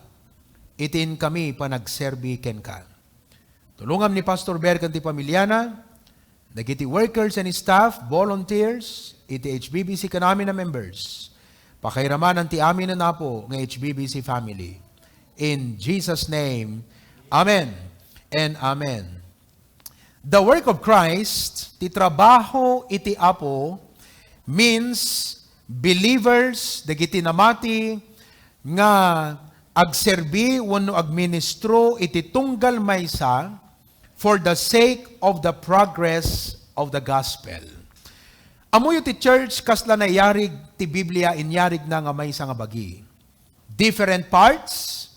iti inkami panagserbi kenka. Tulongam ni Pastor Ber ken ti pamiliana, dagiti workers and staff, volunteers, iti H B B C ken amin a members. Pakairamanan ti amin a Apo nga H B B C family. In Jesus' name, amen and amen. The work of Christ, ti trabaho iti Apo, means believers, dagiti namati nga agserbi wenno agministro iti tunggal maysa for the sake of the progress of the gospel. Ammoyo ti church, kasla nayarig ti Biblia, inyarigna nga maysa nga bagi. Different parts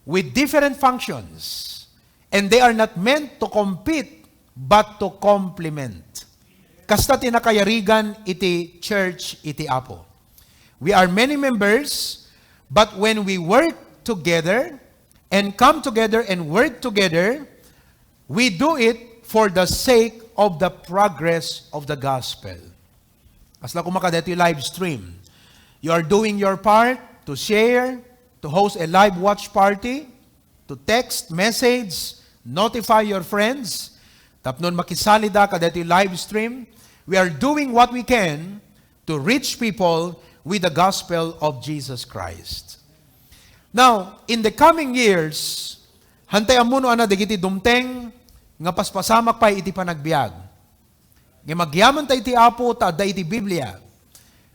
with different functions, and they are not meant to compete but to complement. Kasta ti nakayarigan iti church iti Apo. We are many members, but when we work together and come together and work together, we do it for the sake of the progress of the gospel. Kasla koma kadaytoy live stream. You are doing your part to share, to host a live watch party, to text, message, notify your friends. Tapnon makisalida kadaytoy live stream, we are doing what we can to reach people with the gospel of Jesus Christ. Now, in the coming years, hantay ammono a dagiti dumteng nga paspasamak pay iti panagbiag. Ngem agyamenta iti Apo ta adda iti Biblia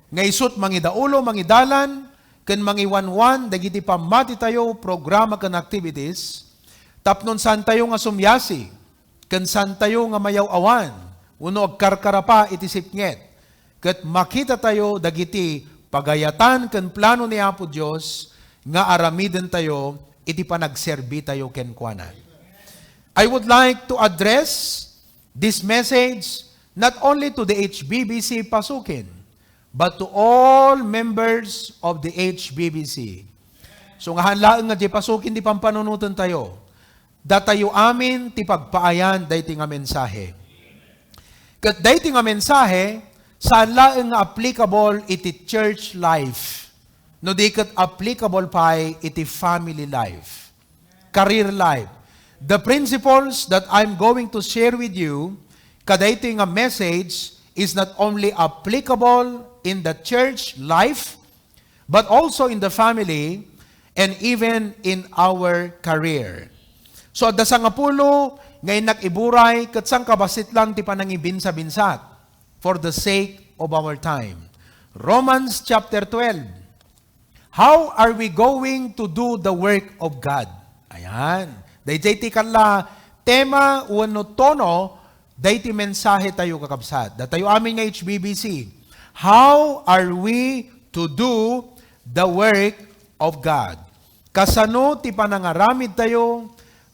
nga isut' mangidaulo, mangidalan, ken mangiwanwan dagiti pammatitayo, programa ken activities, tapnon saantayo nga sumiasi, ken saantayo nga mayaw-awan wenno agkarkarapa iti sipnget, ket makitatayo dagiti pagayatan ken plano ni Apo Dios nga aramidentayo iti panagserbitayo kenkuana. I would like to address this message not only to the H B B C Pasukin, but to all members of the H B B C. So, nga haan laeng nga di Pasukin ti pampanunotentayo, datayo amin ti pagpaayan daytoy nga mensahe. Ket daytoy nga mensahe, saan laeng nga applicable iti church life, no di ket applicable pay iti family life, career life. The principles that I'm going to share with you kadaytoy nga message is not only applicable in the church life, but also in the family and even in our career. So, adda sangapulo nga innak iburay ket sangkabassit lang ti panangibinsabinsat for the sake of our time. Romans chapter twelve. How are we going to do the work of God? Ayan. Dayjay ti kalla tema wenno tono daytoy mensahetayo, kakabsat. Datayo amin nga H B B C. How are we to do the work of God? Kasano ti panangaramidtayo,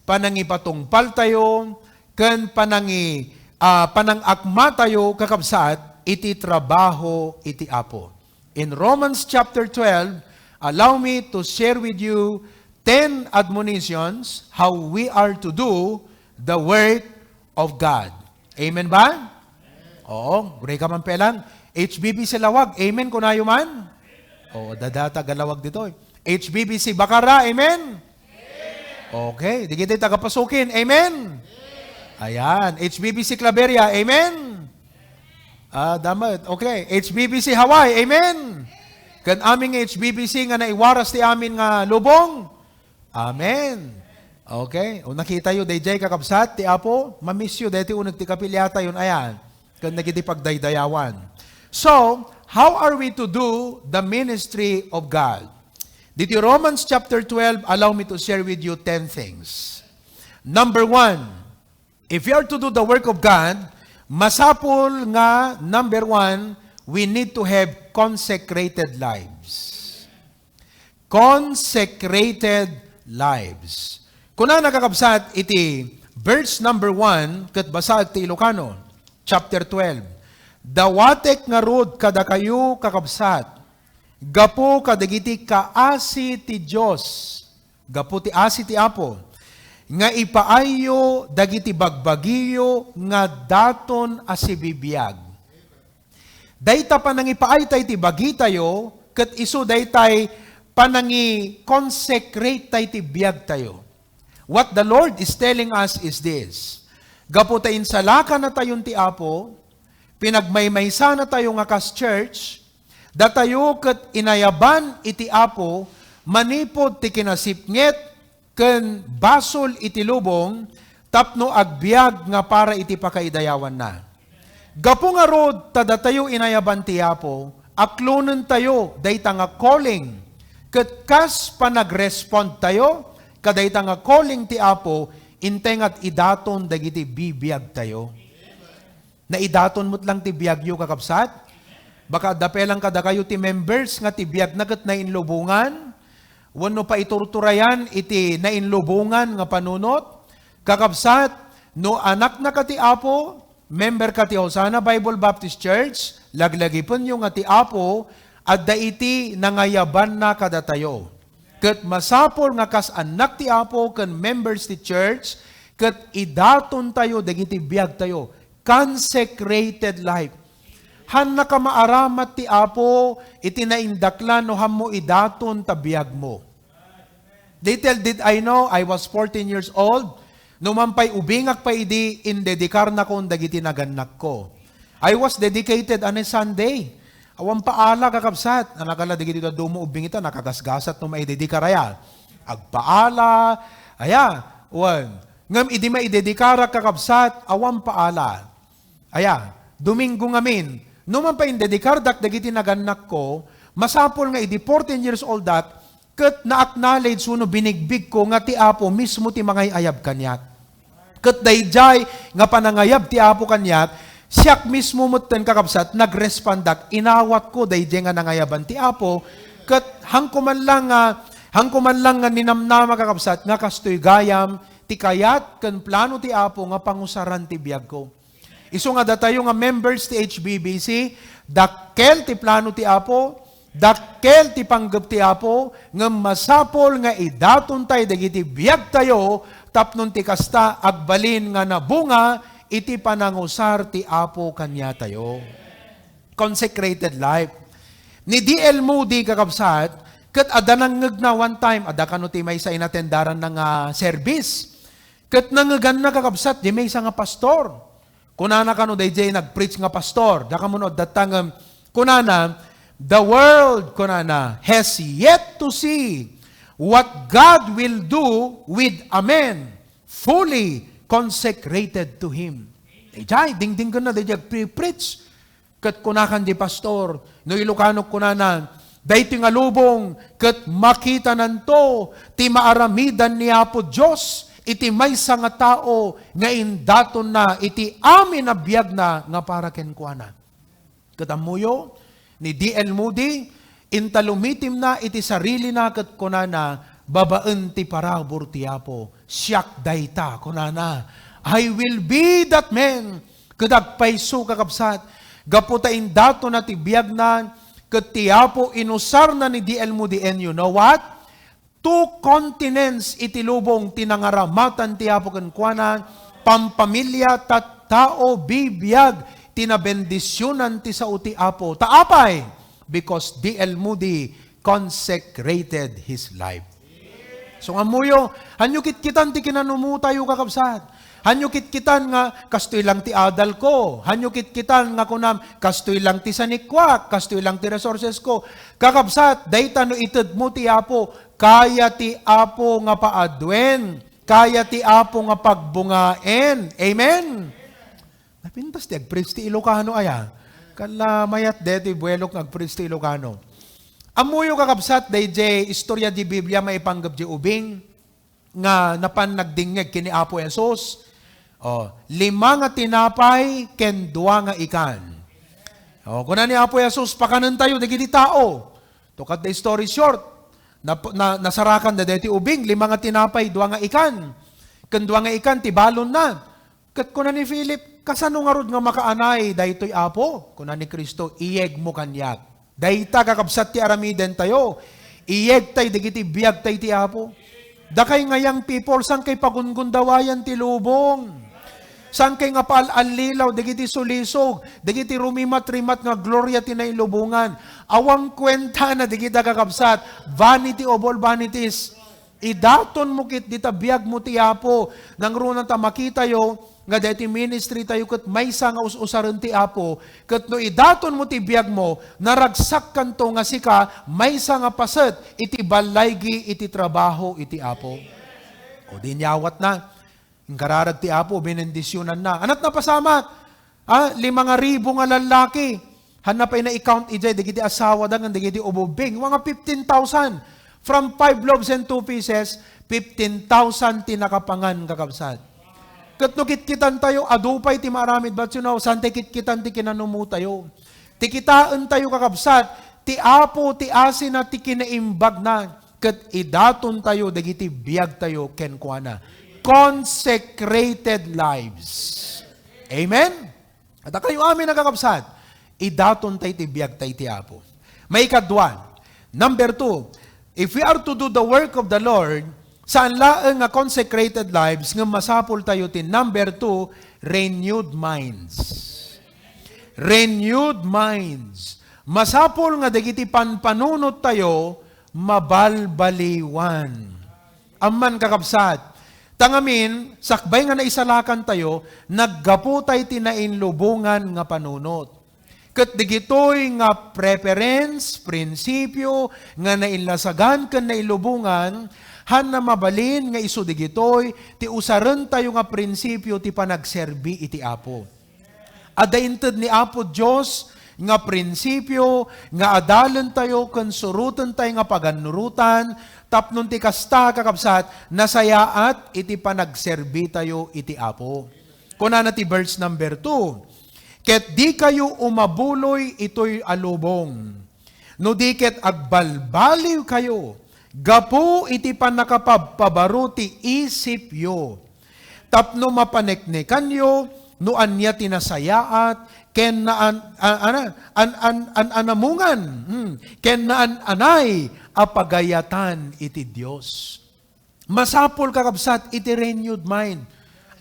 panangipatungpaltayo, ken panangi-, ah, panangakmatayo, kakabsat, iti trabaho iti Apo? In Romans chapter twelve, allow me to share with you ten admonitions how we are to do the work of God. Amen ba? Oo, gray ka man pelang. H B B C Laoag, amen kunayo man? O, adda dayta agalawag ditoy. H B B C Bacarra, amen? Okay, dagiti taga-Pasukin, amen? Ayan, H B B C Claveria, amen? Ah, damet. Okay, H B B C Hawaii, amen? Ken amin nga H B B C nga naiwaras ti amin nga lubong, amen. Okay. O, nakitayo daydiay, kakabsat, ti Apo, mamisyo daytoy uneg ti kapiliatayon, ayan, ken dagiti pagdaydayawan. So, how are we to do the ministry of God? Ditoy Romans chapter twelve, allow me to share with you ten things. Number one, if you are to do the work of God, masapul nga, number one, we need to have consecrated lives. Consecrated lives. Kunana, kakabsat, iti verse number one, ket basaek ti Ilocano, chapter twelve, "Dawatek ngarud kadakayo, kakabsat, gapu kadagiti kaasi ti Dios," gapu ti asi ti Apo, "nga ipaayyo dagiti bagbagiyo nga daton a sibibiag." Dayta panangipaayta iti bagitayo, ket isu daytay panangi-consecrate tay ti biagtayo. What the Lord is telling us is this: gapu ta insalakanatayon ti Apo, pinagmaymaysanatayo nga kas church, datayo ket inayaban iti Apo manipud ti kinasipnget ken basol iti lubong tapno agbiag nga para iti pakaidayawanna. Gapu ngarud ta datayo inayaban ti Apo, aklonentayo dayta nga calling, ket kas panagrespondtayo kadayta nga calling ti Apo, intay nga idaton dagiti bibiagtayo. Naidaton met lang ti biagyo, kakabsat? Baka adda pay lang kadakayo ti members nga ti biagna ket nainlubongan, wenno paiturturayan iti nainlubongan nga panunot? Kakabsat, no anakna ka ti Apo, member ka ti Hosanna Bible Baptist Church, laglagipenyo nga ti Apo adda iti nangayabanna kadatayo. Ket masapul nga kas annak ti Apo ken members ti church, ket idatontayo dagiti biagtayo. Consecrated life. Hannaka maaramat ti Apo iti naindaklan no hammo idaton ta biagmo. Little did I know, I was fourteen years old. Numan pay ubingak pay idi, indedikarnakon dagiti nagannakko. I was dedicated on a Sunday. Awan paala, kakabsat. Anakala dagiti dadduma ubing ita, nakagasgasat no maidedikar aya. Agpaala, aya, wen. Ngem idi maidedikarak, kakabsat, awan paala. Aya, Domingo ngamin, numan pay indedikardak dagiti nagannakko, masapul nga idi fourteen years old-ak, ket na-acknowledge wenno binigbigko nga ti Apo mismo ti mangay-ayab kaniak. Ket daydiay nga panangayab ti Apo kaniak, siak mismo metten, kakabsat, nagrespondak, inawatko daydiay nga nangayaban ti Apo, ket hanko man lang nga, hanko man lang nga ninamnama, kakabsat, nga kastoy gayam ti kayat ken plano ti Apo nga pangusaran ti biagko. Isu nga datayo nga members ti H B B C, dakkel ti plano ti Apo, dakkel ti panggep ti Apo, ngem masapul nga idaton tay dagiti biagtayo tapno ti kasta agbalin nga nabunga iti panangusar ti Apo kaniatayo. Consecrated life. Ni D L Moody, kakabsat, ket adda nangngegna one time, adda kano ti maysa inatendaranna nga service. Ket nangeganna, kakabsat, di maysa nga pastor. Kunana kano daydiay nag-preach nga pastor, dakamun adda tangem, kunana, "The world," kunana, "has yet to see what God will do with a man fully consecrated to Him." Daydiay, dingdinggenna daydiay agpre-preach. Ket kunakan di pastor, no Ilocano kunana, "Daytoy nga lubong ket makitananto ti maaramidan ni Apo Dios iti maysa nga tao nga indatonna iti amin a biagna nga para kenkuana." Ket ammoyo, ni D L Moody, inta lumitimna iti sarilina ket kunana, babaen ti parabur ti Apo, "Siak dayta," kunana. "I will be that man." Ket agpayso, kakabsat, gapu ta indatonna ti biagna, ket ti Apo inusarna ni D L Moody. And you know what? Two continents iti lubong ti nangaramatan ti Apo kenkuana, pampamilya, tattao, bibiag, ti nabendisionan ti sao ti Apo. Ta apay? Because D L Moody consecrated his life. So, ammoyo, hanyo kitkitan ti kinanumutayo, kakabsat. Hanyo kitkitan nga, "Kastoy lang ti adal ko." Hanyo kitkitan nga kunam, "Kastoy lang ti sanikuak, kastoy lang ti resources ko." Kakabsat, dayta no itedmo ti Apo, kaya ti Apo nga paaduen, kaya ti Apo nga pagbungaen. Amen? Napintas ti agpreach ti Ilocano aya. Kala mayat deti buelok nga agpreach ti Ilocano. Ammoyo, kakabsat, dayjay istorya di Biblia maipanggep di ubing nga napan nagdingngeg ken ni Apo Jesus. Oh, lima nga tinapay ken dua nga ikan. Oh, kuna ni Apo Jesus, "Pakanentayo dagiti tao." To cut the story short, nap-, na-, nasarakan da deti ubing, lima nga tinapay, dua nga ikan. Ken dua nga ikan ti balonna. Ket kuna ni Philip, "Kasano ngarud nga makaanay daytoy, Apo?" Kuna ni Cristo, "Iyegmo kaniak." Dayta, kakabsat, ti aramidentayo. Iyegtay dagiti biagtay ti Apo. Dakay nga young people, saan kay pagungundawayan ti lubong? Saan kay nga paal-allilaw dagiti sulisog, dagiti rumimat-rimat nga gloria ti nailubongan? Awan kuentana dagita, kakabsat. Vanity of all vanities. Idatonmo ket dita biagmo ti Apo. Nangruna ta makitayo nga daytoy ministry tayo ket maysa nga us-usaren ti Apo, ket no idatonmo ti biagmo, naragsakkanto nga sika maysa nga paset iti ballaygi iti trabaho iti Apo. O di nyawatna, inkararag ti Apo, benendisionanna. Anat napasamak? Ah, lima nga ribu nga lallaki. Hanna pay na-count idiay dagiti asawada ngan dagiti ububing. Mga fifteen thousand. From five loaves and two fishes, fifteen thousand ti nakapangan, kakabsat. Ket no kitkitan tayo, adu pay ti maaramid, but you know, saan ti kitkitan ti kinanumutayo? Ti kitaentayo, kakabsat, ti Apo, ti asina, ti kinaimbagna, ket idatontayo dagiti biagtayo kenkuana. Consecrated lives. Amen? Dakayo amin a kakabsat, idaton tay ti biag tay ti Apo. Maikadua, number two, if we are to do the work of the Lord, saan laeng nga consecrated lives, ngem masapul tayo ti number two, renewed minds. Renewed minds. Masapul nga dagiti panpanunot tayo, mabalbaliwan. Amman, kakabsat, ta ngamin, sakbay nga naisalakan tayo, naggapu tay ti nainlubongan nga panunot. Ket digitoy nga preference, prinsipyo, nga nainlasagan ken nailubongan, hanna mabalin nga isu digitoy ti usaren tayo nga prinsipyo ti panagserbi iti Apo. Adda inted ni Apo Dios nga prinsipio nga adalentayo ken surotentayo nga pagannurotan, tapno ti kasta, kakabsat, nasayaat iti panagserbitayo iti Apo. Kunana ti verse number two, "Ket dikayo umabuloy itoy a lubong, no di ket agbalbaliwkayo gapu iti pannakapabpabaro ti isipyo." Tapno mapaneknekanyo no ania ti nasayaat ken naan-, a-, ana-, an-, an-, an-, anamungan, hmm, ken naan-anay a pagayatan iti Dios. Masapul, kakabsat, iti renewed mind.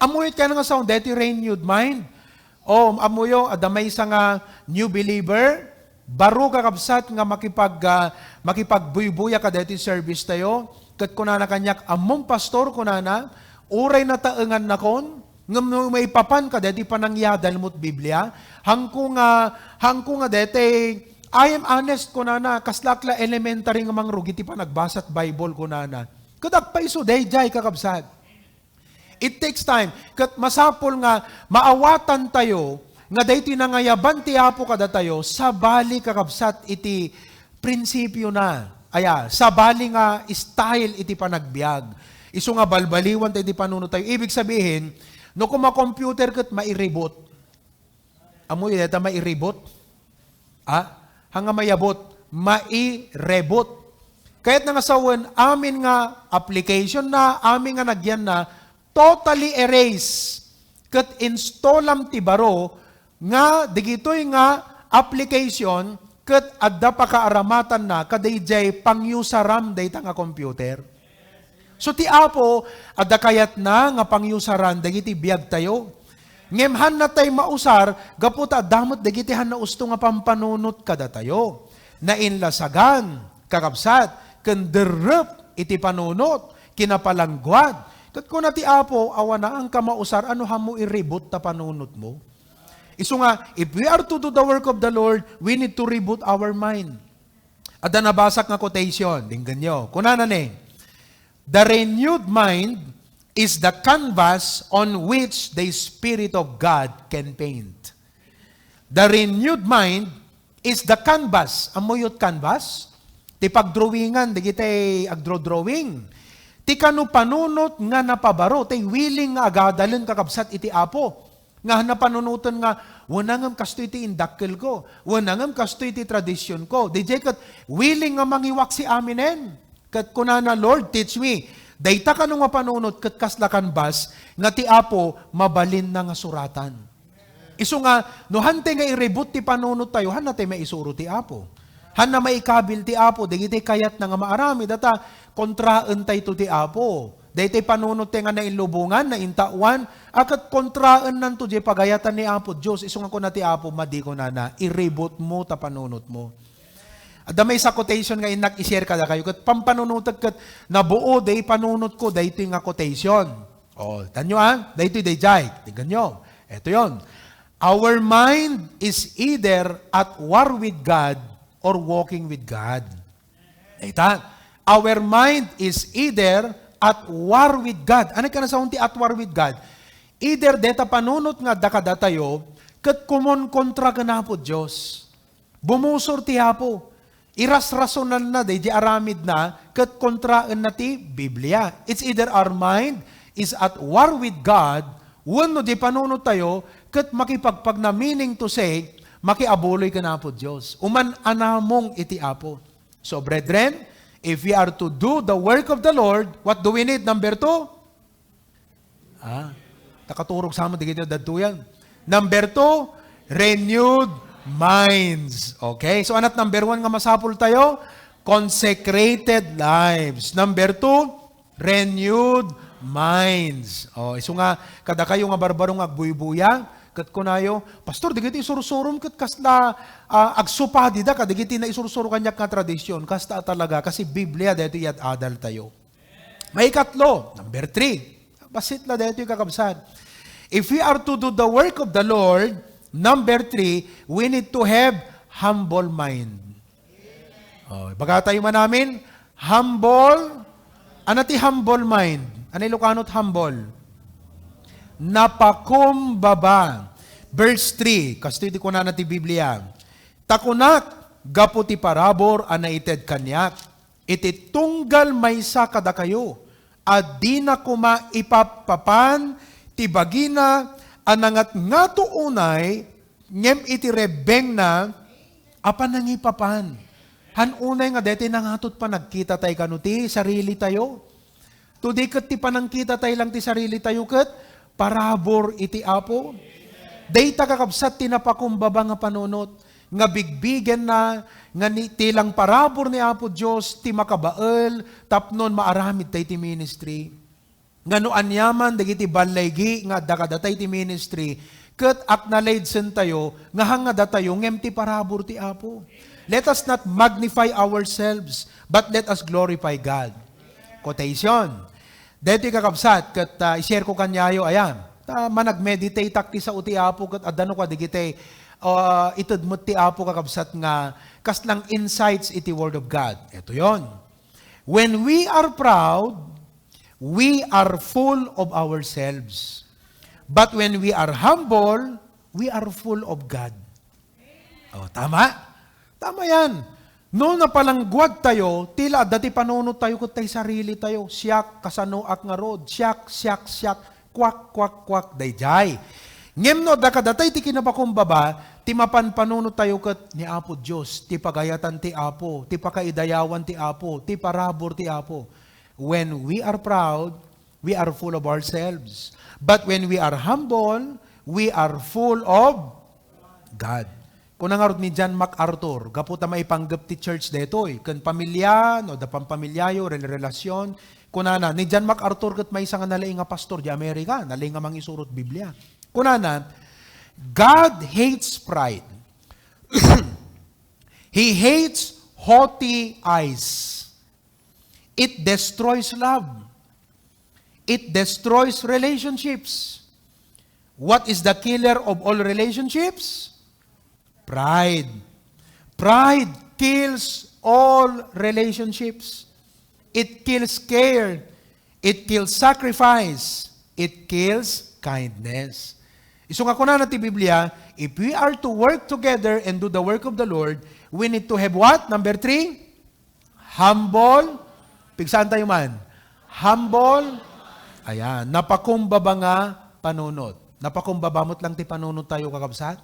Ammoyo kano nga sao deti renewed mind? O, ammoyo, adda maysa nga new believer, baro, kakabsat, nga makipag-, ah, makipagbuybuya kadaytoy service tayo. Ket kunana kaniak, "Ammom, Pastor," kunana, "uray nataengannakon, ngem no maipapan kadaytoy panangyadalmo ti Biblia, haanko nga, haanko nga daytoy, I am honest," kunana, "kaslak la elementary nga mangrugi ti panagbasa ti Bible," kunana. Ket agpayso daydiay, kakabsat. It takes time. Ket masapul nga maawatantayo nga daytoy nangayaban ti Apo kadatayo, sabali, kakabsat, iti prinsipiona. Aya, sabali nga style iti panagbiag. Isu nga balbaliwan tayo iti panunot tayo. Ibig sabihin, no kuma-computer ket mai-reboot. Ammoyo dayta mai-reboot? Ha? Haan nga mayabut, mai-reboot. Kayatna nga sawen, amin nga application na, amin nga nagyanna, totally erase. Ket installam ti baro nga digitoy nga application ket adda pakaaramatanna kadaydiay pangyusaram dayta nga computer. So, ti Apo, adda kayatna nga pangyusaran dagiti biagtayo. Ngem haanna tay mausar gapu ta adda met dagiti haanna usto nga pampanunot kadatayo. Nainlasagan, kakabsat, ken derrep iti panunot, kinapalangguad. Ket kuna ti Apo, awan a, haanka mausar no haanmo i-reboot ta panunotmo. Isu nga, if we are to do the work of the Lord, we need to reboot our mind. Adda nabasak nga quotation, denggenyo. Kunana ni, "The renewed mind is the canvas on which the Spirit of God can paint." The renewed mind is the canvas. Ammoyo ti canvas? Ti pagdrawingan, dagiti agdrawdrawing. Ti kano panunot nga napabaro, ti willing nga agadalen, kakabsat, iti Apo. Nga napanunoten nga, "Wen, ngem kastoy ti indakkelko. Wen, ngem kastoy ti tradisionko." Didiay ket willing nga mangiwaksi aminen. Ket kunana, "Lord, teach me." Dayta kano nga panunot ket kasla canvas nga ti Apo mabalinna nga suratan. Isu nga, no haantay nga i-reboot ti panunot tayo, haanna tay maisuro ti Apo. Haanna maikabil ti Apo, dagiti kayatna nga maaramid, ta kontraentayto ti Apo. Daytoy panunot ti nga nainlubongan, naintaoan, a ket kontraennanto diay pagayatan ni Apo Dios. Isu nga kuna ti Apo, "Madi," kunana, "i-reboot mo ta panunot mo." Adda maysa quotation nga innak i-share kadakayo, ket pampanunotek ket nabuo, day panunot ko, daytoy nga quotation. O, tanyo, a, daytoy, dayjay. Tingganyo. Eto yon. "Our mind is either at war with God or walking with God." Ita, our mind is either at war with God. Ano ka nasaon ti at war with God? Either deta panunot nga adda kadatayo, ket kumonkontra ken Apo Dios. Bumusor ti Apo. Irasrasonanna daydi aramidna ket kontraenna ti Biblia. It's either our mind is at war with God, wenno di panunot tayo ket makipagpagna, meaning to say, makiabuloy ken Apo Dios. Uman a namong iti Apo. So, brethren, if we are to do the work of the Lord, what do we need? Number two, ah, nakaturog sa amin, di kita dadtuyan. Number two, renewed minds. Okay? So, anat number one nga masapul tayo? Consecrated lives. Number two, renewed minds. O, isu nga, kadakayo nga barbaro nga agbuybuya, ket kunayo, "Pastor, digiti isursurom ket kasla, ah, agsupadi da, kadigiti naisursuro kaniak nga tradisyon." Kasta talaga, kasi Biblia, daytoy iyad-adal tayo. Maikatlo, number three. Bassit la daytoy, kakabsat. If we are to do the work of the Lord, number three, we need to have humble mind. Oh, ibaga tayo man amin, humble. Ano ti humble mind? Ano Ilocano ti humble? Napakumbaba. Verse three, kastoy ti kunana ti Biblia, "Ta kunak, gapu ti parabur a naited kaniak, iti tunggal maysa kadakayo a dina koma ipappapan ti bagina a nangatngato unay, ngem iti rebbengna a panangipapan." Han unay nga daytoy nangato ti panagkita tayo kano ti sarili tayo. Today ket ti panangkita tayo lang ti sarili tayo ket parabur iti Apo. Dayta, kakabsat, ti napakumbaba nga panunot nga bigbigenna nga ni, ti lang parabur ni Apo Dios ti makabael tapnon maaramid tayo ti ministry. Nga no aniaman dagiti ballaygi nga adda kadatayo ti ministry, ket acknowledge-en tayo nga hangngada tayo ngem ti parabur ti Apo. Let us not magnify ourselves, but let us glorify God. Quotation. Daytoy, kakabsat, ket, ah, i-share ko kaniayo, ayan. Ta manag-meditate ak ti sao ti Apo, ket adda no kadagiti, ah, ited met ti Apo, kakabsat, nga kaslang insights iti Word of God. Ito yon. "When we are proud, we are full of ourselves. But when we are humble, we are full of God." Oh, tama? Tama yan. No napalangguad tayo, tila adda ti panunot tayo ket tay sarili tayo. Siak, kasanoak ngarud? Siak, siak, siak. Kuak, kuak, kuak, daydiay. Ngem no adda kadatay ti kinapakumbaba, ti mapan panunot tayo ket ni Apo Dios, ti pagayatan ti Apo, ti pakaidayawan ti Apo, ti parabur ti Apo. When we are proud, we are full of ourselves. But when we are humble, we are full of God. Kuna ngarud ni John MacArthur, gapu ta maipanggep ti church daytoy, ken pamilya, no, da pampamilyayo, rel-, relasyon. Kunana, ni John MacArthur ket maysa nga nalaing nga pastor di Amerika, nalaing nga mangisurot Biblia. Kunana, "God hates pride. He hates haughty eyes. It destroys love. It destroys relationships." What is the killer of all relationships? Pride. Pride kills all relationships. It kills care. It kills sacrifice. It kills kindness. Isu nga kunana ti Biblia, if we are to work together and do the work of the Lord, we need to have what? Number three, humble. Pigsaan tayo man. Humble. Ayan, napakumbaba nga panunot. Napakumbaba met lang ti panunot tayo, kakabsat.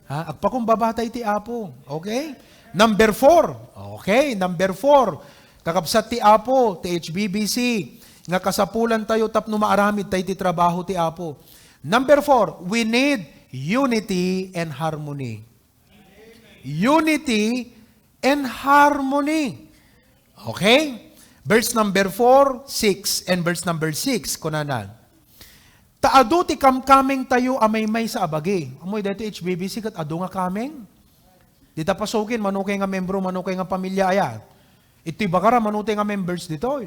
Ha? Agpakumbaba tayo ti Apo. Okay? Number four. Okay, number four. Kakabsat ti Apo, ti H B B C, nga kasapulan tayo tapno maaramid tayo ti trabaho ti Apo. Number four, we need unity and harmony. Unity and harmony. Okay? Verse number four, six, and verse number six, kunana, "Ta adu ti kamkameng tayo a maymaysa a bagi." Ammoy daytoy H B B C ket adu nga kameng? Dita pasukin, manukay nga membro, manukay nga pamilya, aya. Iti bagara, manutay nga members ditoy.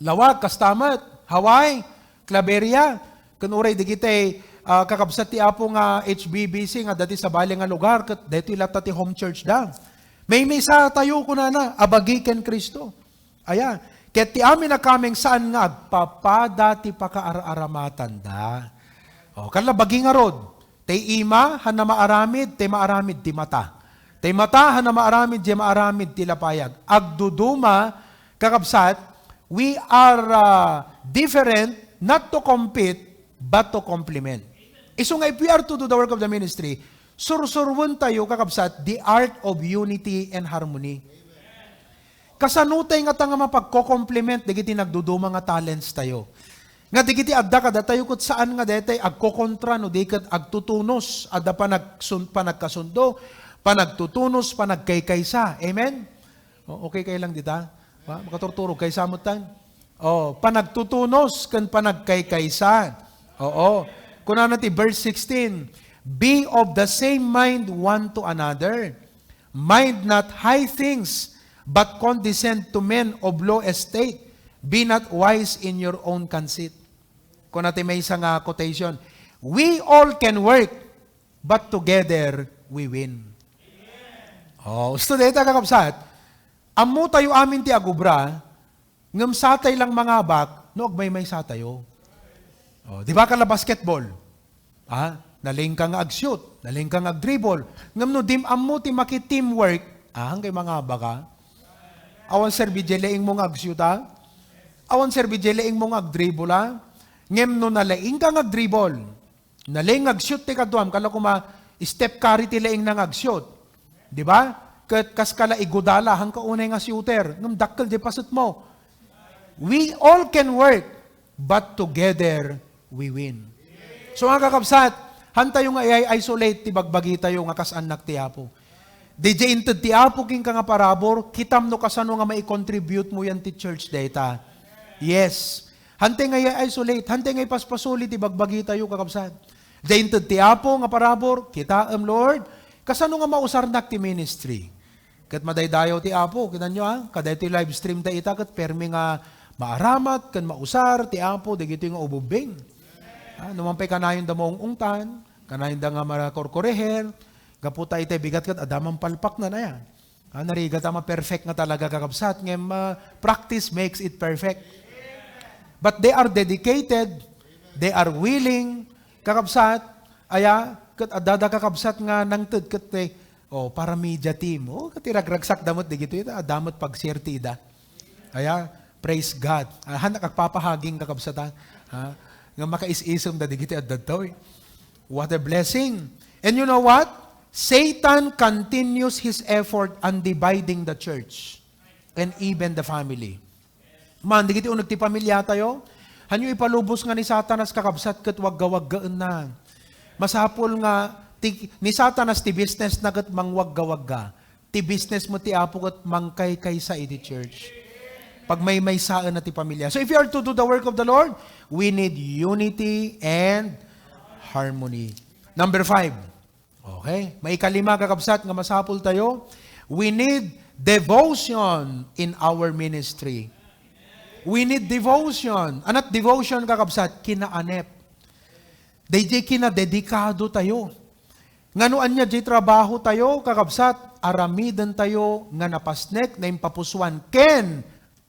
Lawag, kasta met, Hawaii, Claveria, ken uray dagiti, ah, kakabsat ti Apo nga H B B C nga dati sabali nga lugar, ket daytoy latta ti home church da. Maymaysa tayo, kunana, a bagi ken Cristo. Aya, ket ti amin a kameng saan nga agpapada ti pakaar-aramatanda. O, kalla bagi ngarud, tay ima, hanna maaramid, tay maaramid ti mata. Tay mata, hanna maaramid, diay maaramid ti lapayag. Agduduma, kakabsat, we are, uh, different, not to compete, but to complement. Isu nga, if we are to do the work of the ministry, sursurwen tayo, kakabsat, the art of unity and harmony. Kasano tay ngata nga mapagko-complement dagiti nagduduma nga talents tayo? Nga dagiti adda kadatayo ket saan nga daytay agkokontra no di ket agtutunos, adda panagsun-, panagkasundo, panagtutunos, panagkaykaysa. Amen? O, okay kayo lang dita? Wa? Makaturturog kaysa mo tan? O, panagtutunos ken panagkaykaysa. Oo. Kunana ti verse sixteen, "Be of the same mind one to another." "Mind not high things, but condescend to men of low estate. Be not wise in your own conceit." Kuna ti maysa nga quotation, "We all can work, but together we win." Oh, usto dayta, kakabsat. Ammo tayo amin ti agubra, ngem satay lang mangabak no agmaymaysa tayo. Oh, di ba, kala basketball? Ah, naleng ka nga ag-shoot, naleng ka nga ag-dribble. Ngem no dim ammo ti maki-teamwork, ah, hangkay mangabak ka. Awan serbi diay laeng mo nga ag-shoot, ah. Awan serbi diay laeng mo nga ag-dribble, ah. Ngem no nalaeng ka nga ag-dribble, nalaeng nga ag-shoot ti kaduam, kala kuma Steph Curry ti laeng na nga ag-shoot. Di ba? Ket kas kala Iguodala, hangka unay nga shooter, ngem dakkel diay paset mo. We all can work, but together we win. So, mga kakabsat, hantayo nga i-isolate ti bagbagi tayo nga kas annak ti Apo. Diay inted ti Apo kenka nga parabur, kitam no kasano nga mai-contribute mo yan ti church dayta. Yes. Hantay nga i-isolate, hantay nga ipaspasuli ti bagbagi tayo, kakabsat. Diay inted ti Apo nga parabur, kitaem, Lord, kasano nga mausarnak ti ministry? Ket madaydayaw ti Apo, kitanyo, ah, kadaytoy live stream ta ita, ket permi nga maaramat ken mausar ti Apo dagitoy nga ububbing. Ah, no man pay kanayon da maung-ungtan, kanayon da nga marakorkoreher, gapu ta itay bigat ket adda man palpaknan, aya. Ah, narigat a ma-perfect nga talaga, kakabsat, ngem, ah, practice makes it perfect. But they are dedicated, they are willing, kakabsat, aya, ket adda da kakabsat nga nangted ket, eh, oh, para media team. Oh, ket iragragsak da met dagitoy, adda met pag-share ti ida. Aya, praise God. Ah, hannak agpapahaging, kakabsat, ha? Ha? Nga makaisisem da dagiti adda daytoy. What a blessing. And you know what? Satan continues his effort on dividing the church and even the family. Man, dagiti uneg ti pamilya tayo, hanyo ipalubos nga ni Satanas, kakabsat, ket wagga-waggaenna. Masapul nga ti, ni Satanas ti business na ket mangwagga-wagga. Ti business mo ti Apo ket mangkaykaysa iti church. Pagmaymaysaenna ti pamilya. So if you are to do the work of the Lord, we need unity and harmony. Number five. Okay? Maikalima, kakabsat, nga masapul tayo, we need devotion in our ministry. We need devotion. Anat devotion, kakabsat? Kinaanep. Dayjay kinadedikado tayo. Ngano ania jay trabaho tayo, kakabsat? Aramiden tayo nga napasnek, naimpapusuan, ken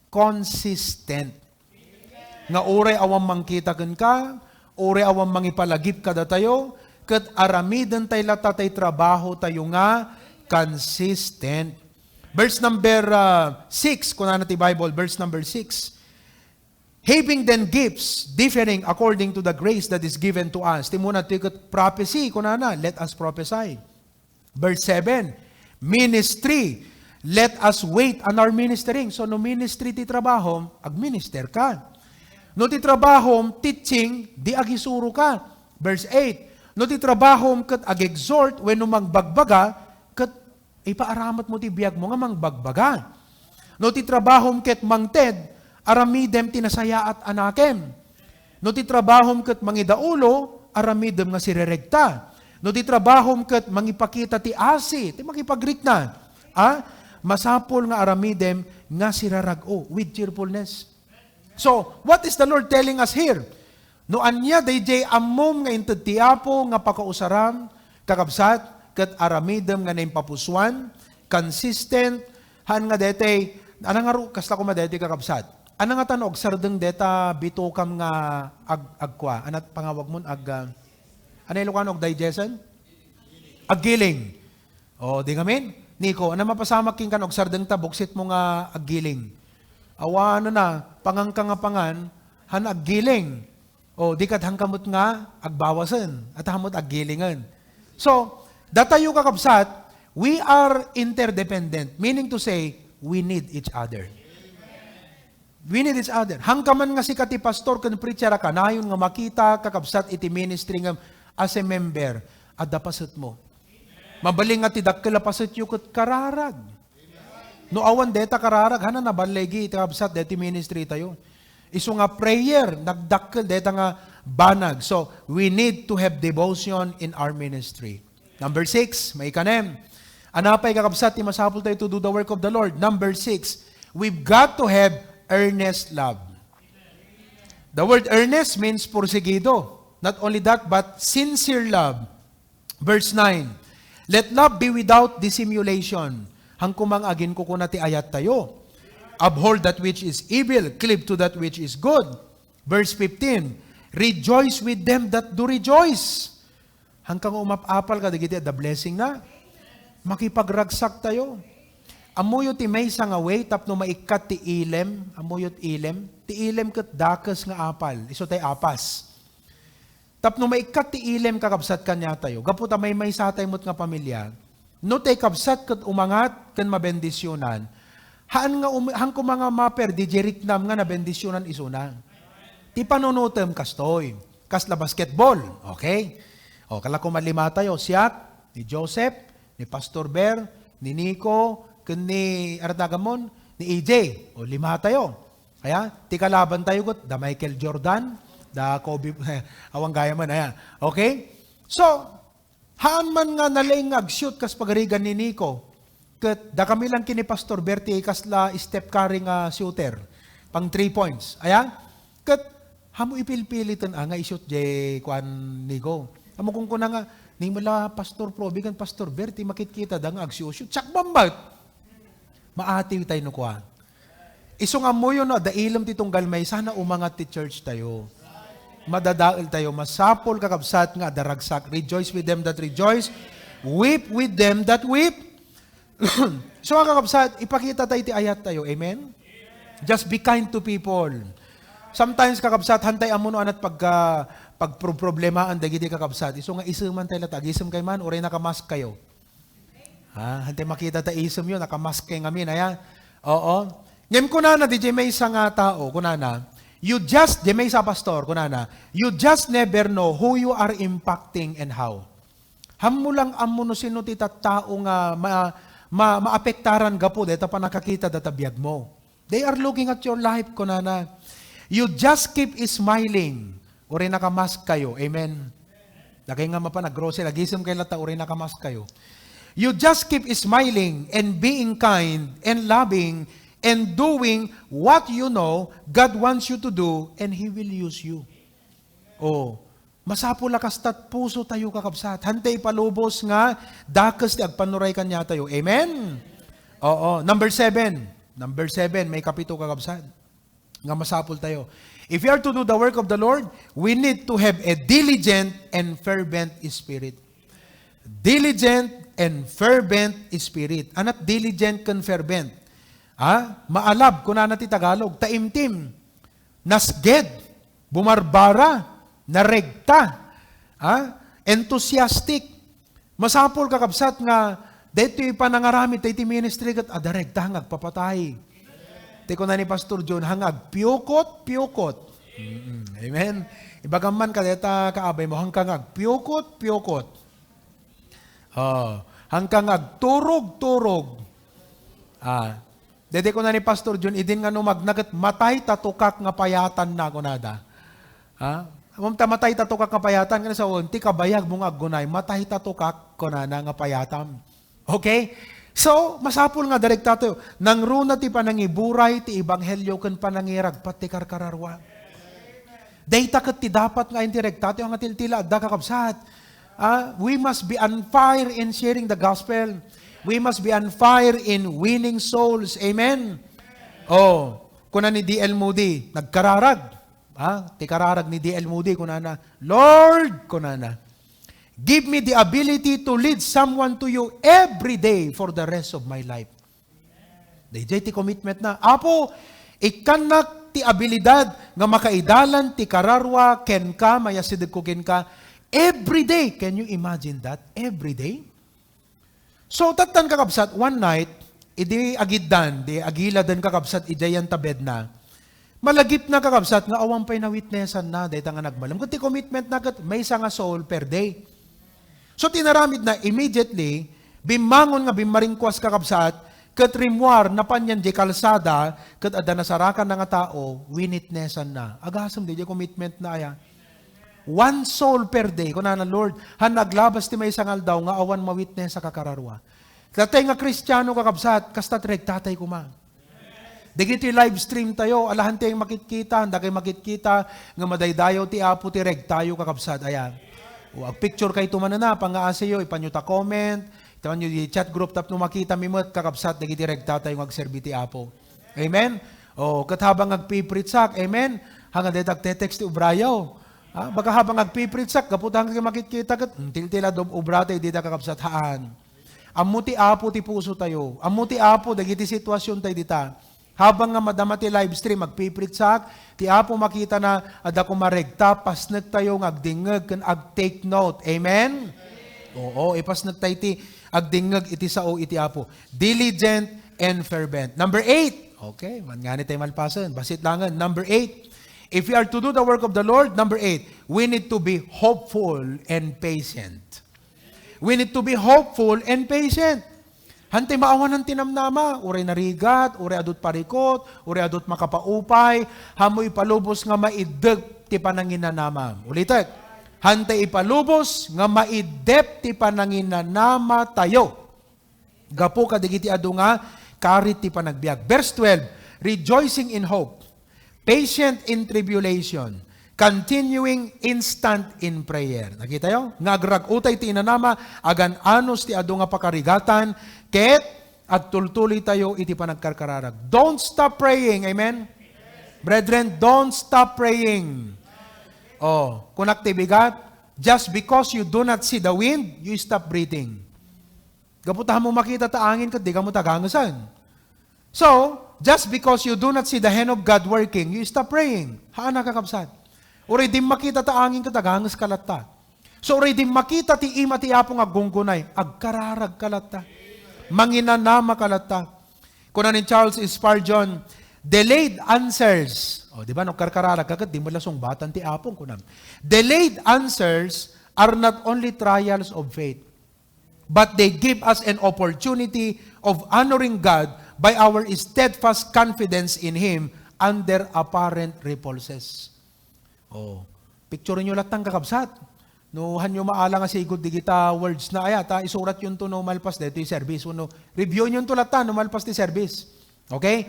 consistent. Nga uray awan mangkita kenka, uray awan mangipalagip kadatayo, ket aramiden tay latta tay trabaho tayo nga consistent. Verse number, ah, six, kunana ti Bible, verse number six, "Having then gifts differing according to the grace that is given to us." Ti muna ti ket prophecy, kunana, "Let us prophesy." Verse seven, ministry, "Let us wait on our ministering." So, no ministry ti trabahom, agminister ka. No ti trabahom, teaching, di agisuro ka. Verse eight, no ti trabahom ket ag-exhort wenno mangbagbaga, ket ipaaramatmo ti biagmo nga mangbagbaga. No ti trabahom ket mangted, aramidem ti nasayaat a nakem. No ti trabahom ket mangidaulo, aramidem nga sireregta. No ti trabahom ket mangipakita ti asi, ti makipagrikna, a, masapul nga aramidem nga sirarag-o with cheerfulness. So, what is the Lord telling us here? No ania dayjay ammom nga inted ti Apo nga pakausaram, kakabsat, ket aramidem nga naimpapusuan, consistent, haan nga daytay, ana nga ru-, kasla koma daytay, kakabsat? Ana nga tano agsardeng deta bitokam nga ag-, agkua? Anat pangawagmon? Ag-, ah, ano Ilocano, agdayjesen? Aggiling. O, di ngamin? Niko, ana mapasamak kenka no agsardengta, buksitmo nga aggiling? Awan na, panganka nga pangan, han aggiling. O, di ket hanka met nga agbawasen, at han met aggilingen. So, datayo, kakabsat, we are interdependent, meaning to say, we need each other. We need each other. Hanka man nga sika ti pastor ken preacher a kanayon nga makita, kakabsat, iti ministry nga as a member, adda pasetmo. Mabalin nga ti dakkel a pasetyo ket kararag. No awan deta kararag, haan a naballigi iti kabsat deti ministry tayo. Isu nga prayer, nagdakkel deta nga banag. So, we need to have devotion in our ministry. Number six, maikanem. Anapay, kakabsat, ti masapul tayo to do the work of the Lord? Number six, we've got to have earnest love. The word earnest means porsigido. Not only that, but sincere love. Verse nine, "Let love be without dissimulation." Hanko mang aginkukuna ti ayat tayo. "Abhor that which is evil, cleave to that which is good." Verse fifteen, "Rejoice with them that do rejoice." Hanka nga umap-apal kadagiti adda blessing na. Makipagragsak tayo. Ammoyo ti maysa nga way tapno maikkat ti ilem. Ammoyo ti ilem. Ti ilem ket dakes nga apal. Isu tay apas. Tapno maikkat ti ilem, kakabsat, kaniatayo, gapu ta maymaysa tayo met nga pamilia, no tay kabsat ket umangat ken mabendisionan, haan nga um-, haan koma nga maperdi diay riknam nga nabendisionan isuna. Ti panunutem kastoy, kasla basketball, okay? O, kala koma lima tayo, siak, ni Joseph, ni Pastor Ber, ni Nico, ken ni, ano tagamon? Ni E J. O, lima tayo. Aya, ti kalaban tayo ket da Michael Jordan, da Kobe, awan gayam man, aya. Okay? So, haan man nga nalaing nga ag-shoot kas pagarigan ni Nico. Ket dakami lang ken ni Pastor Bertie kasla Steph Curry nga shooter. Pang three points. Aya? Ket, haan mo ipilpiliten, ah, nga i-shoot jay kuan, Nico. Haan mo kunkuna nga, ni mula Pastor Proby ken Pastor Bertie, makitkitada nga ag-shoot. Siak bambat. Maatiw tayo no kuan. Isu nga ammoyo no adda ilem ti tunggal maysa, haan a umangat ti church tayo. Madadael tayo. Masapul, kakabsat, nga adda ragsak. "Rejoice with them that rejoice. Weep with them that weep." So, nga kakabsat, ipakita tayo ti ayat tayo. Amen? Just be kind to people. Sometimes, kakabsat, haan tay ammo no anat pagka, pagproproblemaen dagiti kakabsat. Isu nga iseman tayo latta. Agisem kayo man, uray nakamask kayo. Ha? Haan tay makita ta isem yo, nakamask kay ngamin, aya? Oo. Ngem kunana, diay maysa nga tao, kunana, "You just," diay maysa pastor, kunana, "You just never know who you are impacting and how." Haan mo lang ammo no sino ti tattao nga ma-, ma-, maapektaran gapu deta pannakakita data biag mo. They are looking at your life, kunana. "You just keep smiling." Uray nakamask kayo. Amen. Dagay nga mapan nag-grocery, agisem kayo latta, uray nakamask kayo. You just keep smiling and being kind and loving and doing what you know God wants you to do, and He will use you. Oh, masapul a kastat puso tayo, kakabsat. Hantay ipalubos nga dakes ti agpanuray kaniatayo. Amen? Oo. Number seven. Number seven, may kapito, kakabsat, nga masapul tayo. If we are to do the work of the Lord, we need to have a diligent and fervent spirit. Diligent and fervent spirit. Anat diligent ken fervent? Ha? Maalab, kunana ti Tagalog, taimtim, nasged, bumarbara, naregta, ha? Enthusiastic. Masapul, kakabsat, nga daytoy panangaramid daytoy ministry ket adda regta nga agpapatay. Ti kuna ni Pastor John, hanga agpiukot, piukot. Mm-mm. Amen. Ibagam man kadeta kaabay mo, hangka nga agpiukot, piukot. Oh, hangka nga agturog, turog. Ah, dede kuna ni Pastor John, idin nga numagna ket matay ta tukak nga payatanna, kunada. Ha? Ammom ta matay ta tukak nga payatan, ken sawen, ti kabayag mo nga aggunay, matay ta tukak, kunana nga payatam. Okay? So, masapul nga direkta tayo. Nangruna ti panangiburay ti ebanghelio ken panangiragpat ti karkararua. Dayta ket ti dapat nga ayan ti rekta tayo nga tiltila adda, kakabsat. Ah, we must be on fire in sharing the gospel. We must be on fire in winning souls. Amen? Oh, kuna ni D L Moody, nagkararag. Ah, ti kararag ni D L Moody, kunana, "Lord," kunana, "give me the ability to lead someone to you every day for the rest of my life." Dayjay ti commitment na. "Apo, ikkannak ti abilidad nga makaidalan ti kararua kenka, mayasidegko kenka, every day." Can you imagine that? Every day? So, tattan, kakabsat, one night, idi agiddan, di agiladen, kakabsat, idiay yan ta bedna, malagipna, kakabsat, nga awan pay nawitnessanna, dayta nga nagmalem. Ket ti commitment na ket maysa nga soul per day. So, tinaramid na immediately, bimmangon nga bimmaringkuas, kakabsat, ket rimmuar, napan yan di kalsada, ket adda nasarakanna nga tao, winitnessanna. Agasem, di, di commitment na aya. One soul per day. Kunana, "Lord, han naglabas ti maysa nga aldaw nga awan mawitness a kakararua." Tatay nga Kristiano, kakabsat, kasta ti regtatay koma. Dagiti live stream tayo, alahan tayo makitkita, dagay makitkita, nga madaydayaw ti Apo ti regtayo, kakabsat. Ayan. O, agpicture kayo tumanana, pangaasiyo, ipanyo ta comment, ipanyo di chat group tapno makita mi met, kakabsat, dagiti regtatayo nga agserbi ti Apo. Amen? O, ket habang agpipritsak, amen? Hanga dayta agte-text ti ubrayo. Ha? Baka habang agpipritsak, gapu ta hanggang makitkita ket, "Hmm, tiltila dob obra tayo dita, kakabsat." Haan. Ammo ti Apo ti puso tayo. Ammo ti Apo dagiti sitwasyon tayo dita. Habang nga madama ti live stream, agpipritsak, ti Apo makita na, adda kumaregta, pasnek tayo nga agdingngeg ken ag-take note. Amen? Oo, ipasnek tayo ti agdingngeg iti sao iti Apo. Diligent and fervent. Number eight. Okay, man nga ni tayo malpasen. Basit langen. Number eight. If we are to do the work of the Lord, number eight, we need to be hopeful and patient. We need to be hopeful and patient. Hantay maawanan ti namnama, uray narigat, uray adut parikot, uray adut makapaupay, hammo ipalubos nga maiddep ti pananginanamam. Ulitek, hantay ipalubos nga maiddep ti pananginanama tayo. Gapu kadagiti adu nga karit ti panagbiag. Verse twelve, rejoicing in hope, patient in tribulation, continuing instant in prayer. Nakita yo? Nga agrag-o tayo ti inanama, agan-anos ti adu nga pakarigatan, ket agtultuloy tayo iti panagkarkararag. Don't stop praying. Amen? Brethren, don't stop praying. Oh, kunak ti bigat, just because you do not see the wind, you stop breathing. Gapu ta mo makita ta angin ket di ka mo tagangesan. So, just because you do not see the hand of God working, you stop praying. Haan a, kakabsat. Uray di makita ta angin ket aganges ka latta. So, uray di makita ti ima ti Apo nga aggunggunay, agkararag ka latta. Manginanama ka latta. Kuna ni Charles Spurgeon, "Delayed answers." O, di ba, no, karkararag ka ket di mo la sungbatan ti Apo, kuna. "Delayed answers are not only trials of faith, but they give us an opportunity of honoring God by our steadfast confidence in Him under apparent repulses." Oh, picture nyo latta, kakabsat. No, hanyo maala nga sigud digita words na aya, ta isuratyonto no malpas daytoy service. Wenno, review-nyonto latta no malpas ti service. Okay?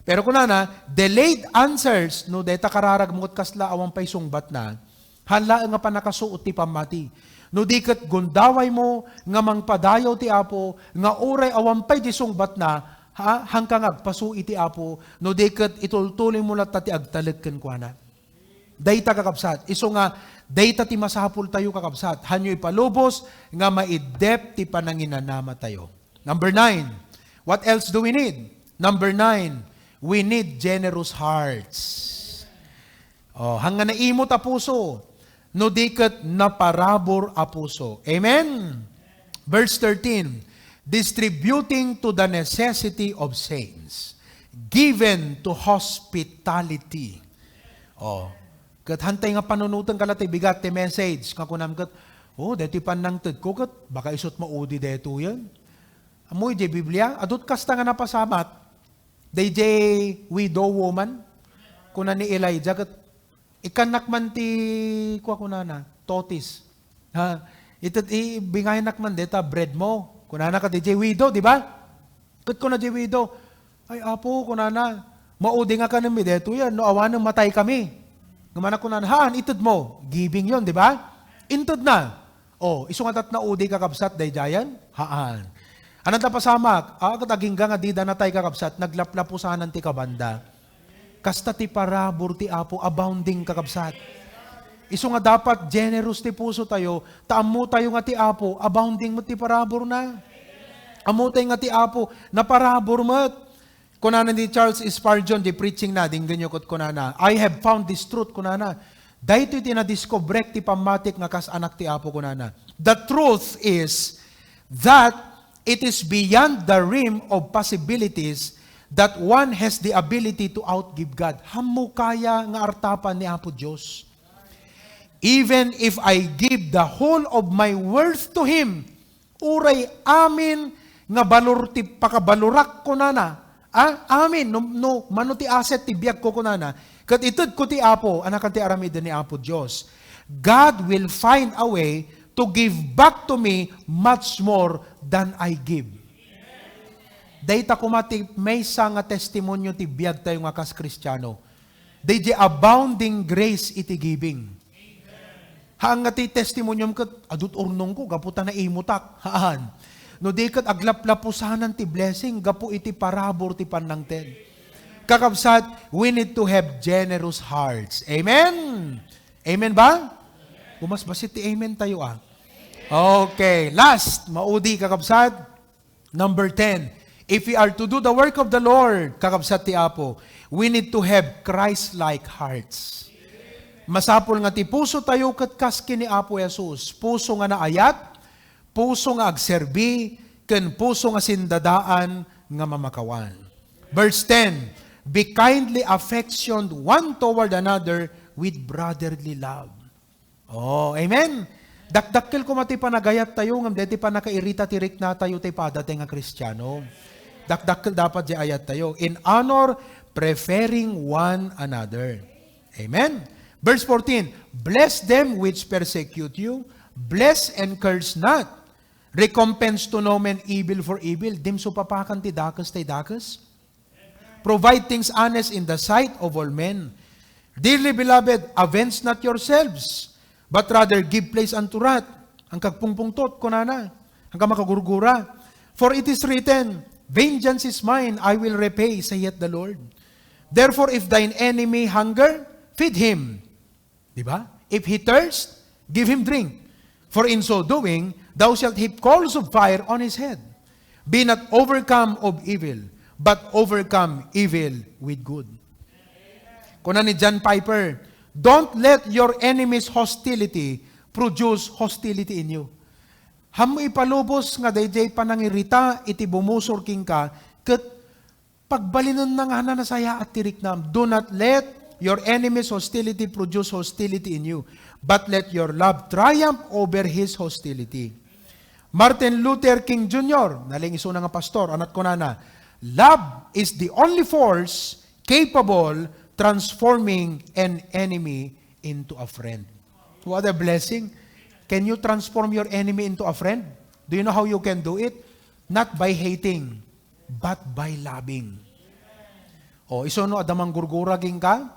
Pero kunana, delayed answers, no dayta kararag mo ket kasla awan pay sungbatna, haan laeng nga pannakasuot ti pammati. No di ket gundawaymo nga mangpadayaw ti Apo, nga uray awan pay di sungbatna, ha, haanka nga agpasu iti Apo, no di ket itultuloymo latta ti agtalek kenkuana. Dayta, kakabsat, isu nga dayta ti masapultayo, kakabsat. Hanyo ipalubos nga maiddep ti pananginanamatayo. Number nine, what else do we need? Number nine, we need generous hearts. Oh, haan nga naimot a puso, no di ket naparabur a puso. Amen? Verse thirteen, distributing to the necessity of saints, given to hospitality. Oh, ket haan tay nga panunoten ka latta ti bigat ti message, nga kunam ket, "Oh, daytoy pannangtedko ket baka isut maudi daytoyen." Ammo idiay Biblia, adut kasta nga napasamak. Daydiay widow woman, kuna ni Elijah, ket, "Ikkannak man ti," kua kunana, "totis. Ha? Ited, i-, bingayannak man dayta bread mo." Kunana ket daydiay widow, di ba? Ket kuna diay widow, "Ay, Apo," kunana, "maudi nga kanenmi daytoyen, no awanen, mataykami." Ngem kunana, "Haan, itedmo." Giving yon, di ba? Intedna. Oh, isu nga tat naudi, kakabsat, daydiayen? Haan. Haan ta pasamak, ah, ket agingga nga dida natay, kakabsat, naglaplapusanan ti kabanda. Kasta ti parabur ti Apo, abounding, kakabsat. Isu nga dapat generous ti pusotayo, ta ammotayo nga ti Apo, abounding met ti paraburna. Ammotay nga ti Apo, naparabur met. Kunana ni Charles Spurgeon, di preaching na, dinggenyo ket kunana, "I have found this truth," kunana. "Daytoy ti nadiskubrek ti pammatik nga kas anak ti Apo," kunana. "The truth is that it is beyond the realm of possibilities that one has the ability to outgive God." Hammo kaya nga artapan ni Apo Dios. "Even if I give the whole of my wealth to Him," uray amin nga balor ti pakabalorak, kunana. Ah, amin, no, no, mano ti asset ti biagko, kunana. Ket itedko ti Apo, haan ti aramiden ni Apo Dios. God will find a way to give back to me much more than I give. Dayta koma ti maysa nga testimonio ti biagtayo nga kas Kristiano. Daydiay abounding grace iti giving. Haan nga ti testimoniom ket, "Adut urnongko gapu ta naimutak." Haan. No di ket aglaplapusanan ti blessing gapu iti parabur ti pannangted. Kakabsat, we need to have generous hearts. Amen? Amen ba? Bumasbasit ti amen tayo, ah. Okay, last, maudi, kakabsat. Number ten, if we are to do the work of the Lord, kakabsat ti Apo, we need to have Christ-like hearts. Masapul nga ti pusotayo ket kas ken ni Apo Jesus, puso nga naayat, puso nga agserbi, ken puso nga sindadaan nga mamakawan. Verse ten, "Be kindly affectioned one toward another with brotherly love." Oh, amen. Dakdakkel koma ti panagayattayo, ngem daytoy pannakairita ti riknatayo ti padatay nga Kristiano. Dakdakkel dapat diay ayattayo. In honor, preferring one another. Amen. Verse fourteen, "Bless them which persecute you, bless and curse not. Recompense to no man evil for evil." Dimso papakan ti dakes tay dakes. "Provide things honest in the sight of all men. Dearly beloved, avenge not yourselves, but rather give place unto wrath." Haan ka agpungpungtot, kunana. Haan ka makagurgura. "For it is written, 'Vengeance is mine, I will repay,' saith the Lord. Therefore, if thine enemy hunger, feed him." Di ba? "If he thirst, give him drink. For in so doing, thou shalt heap coals of fire on his head. Be not overcome of evil, but overcome evil with good." Kuna ni John Piper, "Don't let your enemy's hostility produce hostility in you." Hammo ipalubos nga daydiay panangirita iti bumusor kenka, ket pagbalinenna nga haan a nasayaat ti riknam. "Do not let your enemy's hostility produce hostility in you, but let your love triumph over his hostility." Martin Luther King Junior, nalaing isuna nga pastor, haan kunana, "Love is the only force capable transforming an enemy into a friend." What a blessing. Can you transform your enemy into a friend? Do you know how you can do it? Not by hating, but by loving. O, isu no adda manggurgura kenka,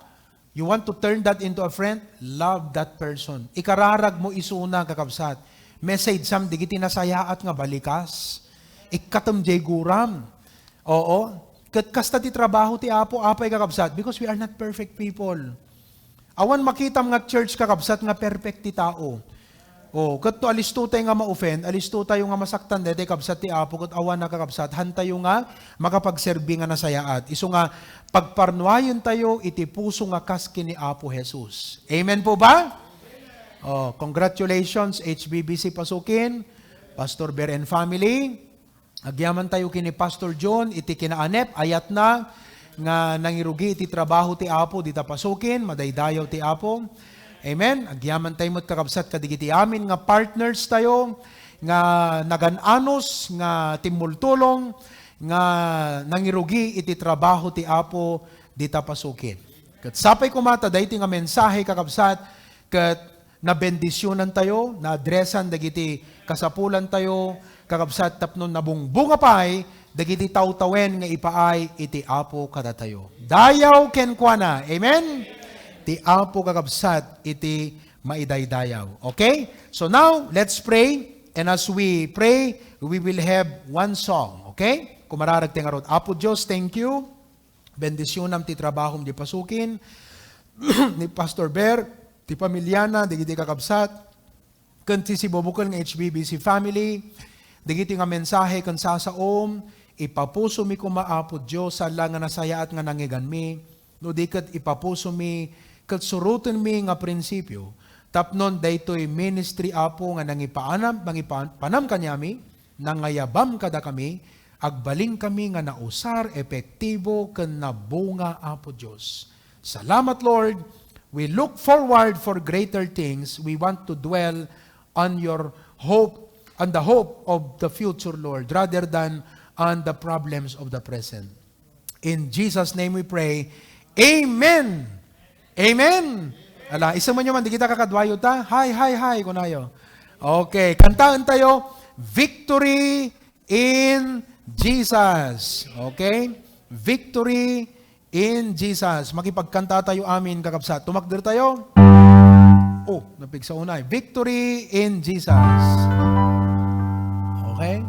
you want to turn that into a friend? Love that person. Ikararag mo isuna, kakabsat. Message sam digiti nasayaat nga balikas. Ikkatem jay guram. Oo. Ket kasta ti trabaho ti Apo, apay, kakabsat? Because we are not perfect people. Awan makitam nga church, kakabsat, nga perfect ti tao. O, ket to alisto tayo nga ma-offend, alisto tayo nga masaktan, daytoy kabsat ti Apo, ket awan a, kakabsat, han tayo nga makapagserbi nga nasayaat. Isu nga, pagparnuayen tayo iti puso nga kas ken ni Apo Jesus. Amen po ba? O, congratulations, H B B C Pasukin, Pastor Ber and family. Agyaman tayo ken ni Pastor John iti kinaanep, ayatna nga nangirugi iti trabaho ti Apo, dita Pasukin, madaydayaw ti Apo. Amen. Agyaman tayo met, kakabsat, kadigiti amin nga partners tayo, nga nagan-anos, nga timmultulong, nga nangirugi iti trabaho ti Apo, dita Pasukin. Ket sapay koma ta daytoy nga mensahe, kakabsat, ket nabendisionan tayo, naadresan dagiti kasapulan tayo, kakabsat, tapno nabungbunga pay dagiti tawtawen nga ipaay iti Apo kadatayo. Dayaw kenkuana. Amen? Ti Apo, kakabsat, iti maidaydayaw. Okay? So now, let's pray. And as we pray, we will have one song. Okay? Kumararag ti ngarud. Apo Dios, thank you. Bendisionam ti trabahom di Pasukin, ni Pastor Ber, ti pamiliana, dagiti kakabsat, ken ti sibubukel nga H B B C family, dagiti nga mensahe ken sasaom, ipapusomi koma, Apo Dios, saan la nga nasayaat nga nangngeganmi, no di ket ipapusomi ket surotenmi nga prinsipio, tapnon daytoy ministry, Apo, nga nangipaanam, mangipa-, panam kaniami, nangayabam kadakami, agbalinkami nga nausar, epektibo, ken nabunga, Apo Dios. Salamat, Lord. We look forward for greater things. We want to dwell on your hope, on the hope of the future, Lord, rather than on the problems of the present. In Jesus' name we pray. Amen. Amen. Ala, isu man yo man, di kita kakaduayo ta. Hi, hi, hi, kunayo. Okay, kantaen tayo, Victory in Jesus. Okay? Victory in Jesus. Makipagkanta tayo amin, kakabsat. Tumakder tayo. Oh, napigsa unay. Victory in Jesus. Okay?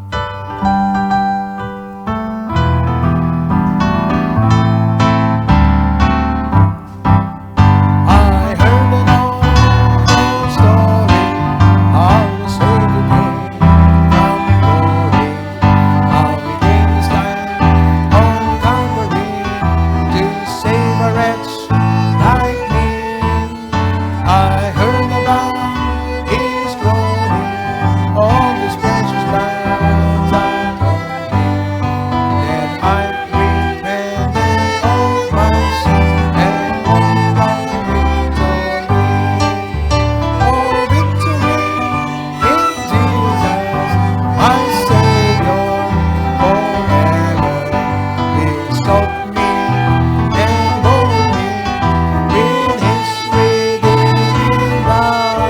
I heard an old story how a Savior came from glory, how he gave his life on Calvary to save a wretch like me. I heard about his glory, all his precious plans are complete. Then I repented of my sins and won the victory. Oh, victory in Jesus, my Savior forever. He sought me and bore me with his redeeming love.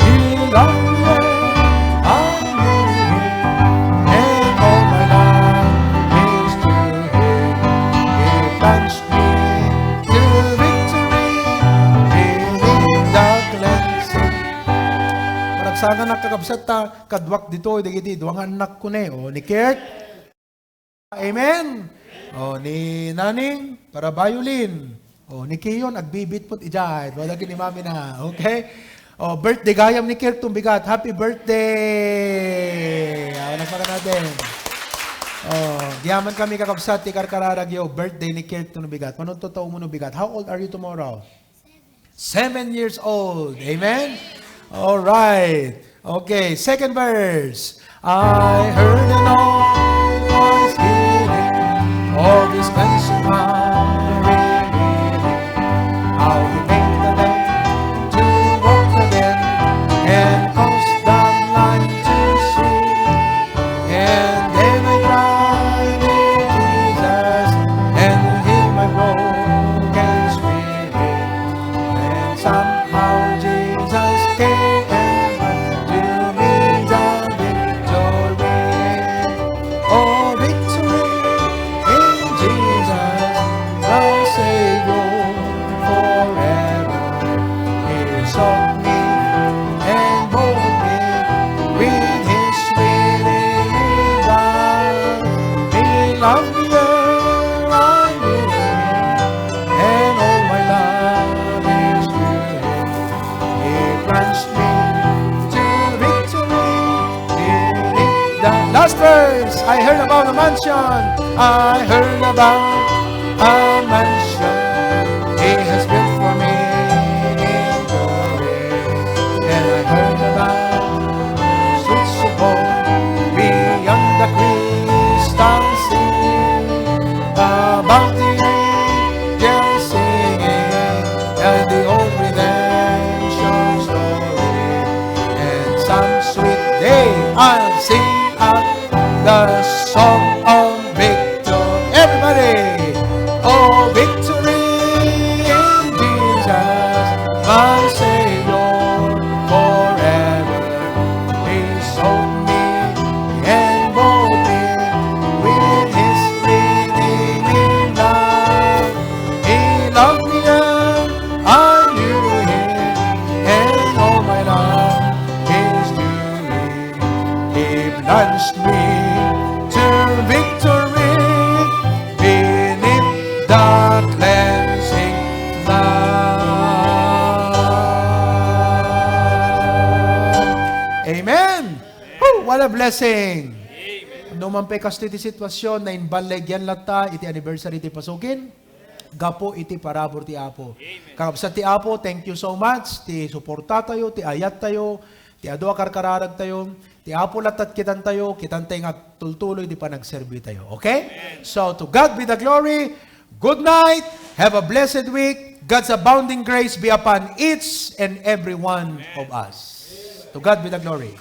He loved me when I knew him, and all my life is to him. He plunged me to victory beneath the cleansing. Paragsakan, kakabsat, ta kaduak ditoy dagiti dua nga annakko ne, o, ni Kurt. Amen. O, ni Naning, para violin. O, ni Kiyon, agbibit put ijay. Wala gini mami na. Okay? O, birthday gayam ni Kurt Tumbigat. Happy birthday! Awan nagpakanatin. O, diyaman kami, kakabsat, ti karkararagyo. Birthday ni Kurt Tumbigat. Manunto taong mo, Tumbigat. How old are you tomorrow? Seven years old. Amen? All right. Okay, second verse. I heard an old voice singing, all this mention my redeeming, how he made the lame to walk again, and caused the blind to see. And then I cried, "Dear Jesus, and heal my broken spirit." And somehow Jesus came and my Mansion. I heard about a mansion he has built for me in glory. And I heard about streets of gold beyond the crystal sea. About the angels singing and the old redemption story. And some sweet day I'll sing out the song of victory. Everybody! Oh, victory in Jesus, my Savior, forever. He sought me and bought me with his redeeming love. He loved me and I knew him, and all my life is due him. He plunged me to victory beneath the cleansing flood. Amen. Woo! What a blessing! No man pay kastoy ti sitwasyon, naimballigyan latta iti anniversary ti pasukin gapu iti parabur ti Apo. Kakabsat ti Apo, thank you so much ti suportatayo, ti ayattayo, ti adu a karkararagtayo. Ti Apo latta ti kitantayo, kitantay nga agtultuloy ti panagserbitayo. Okay? So, to God be the glory. Good night. Have a blessed week. God's abounding grace be upon each and every one of us. To God be the glory.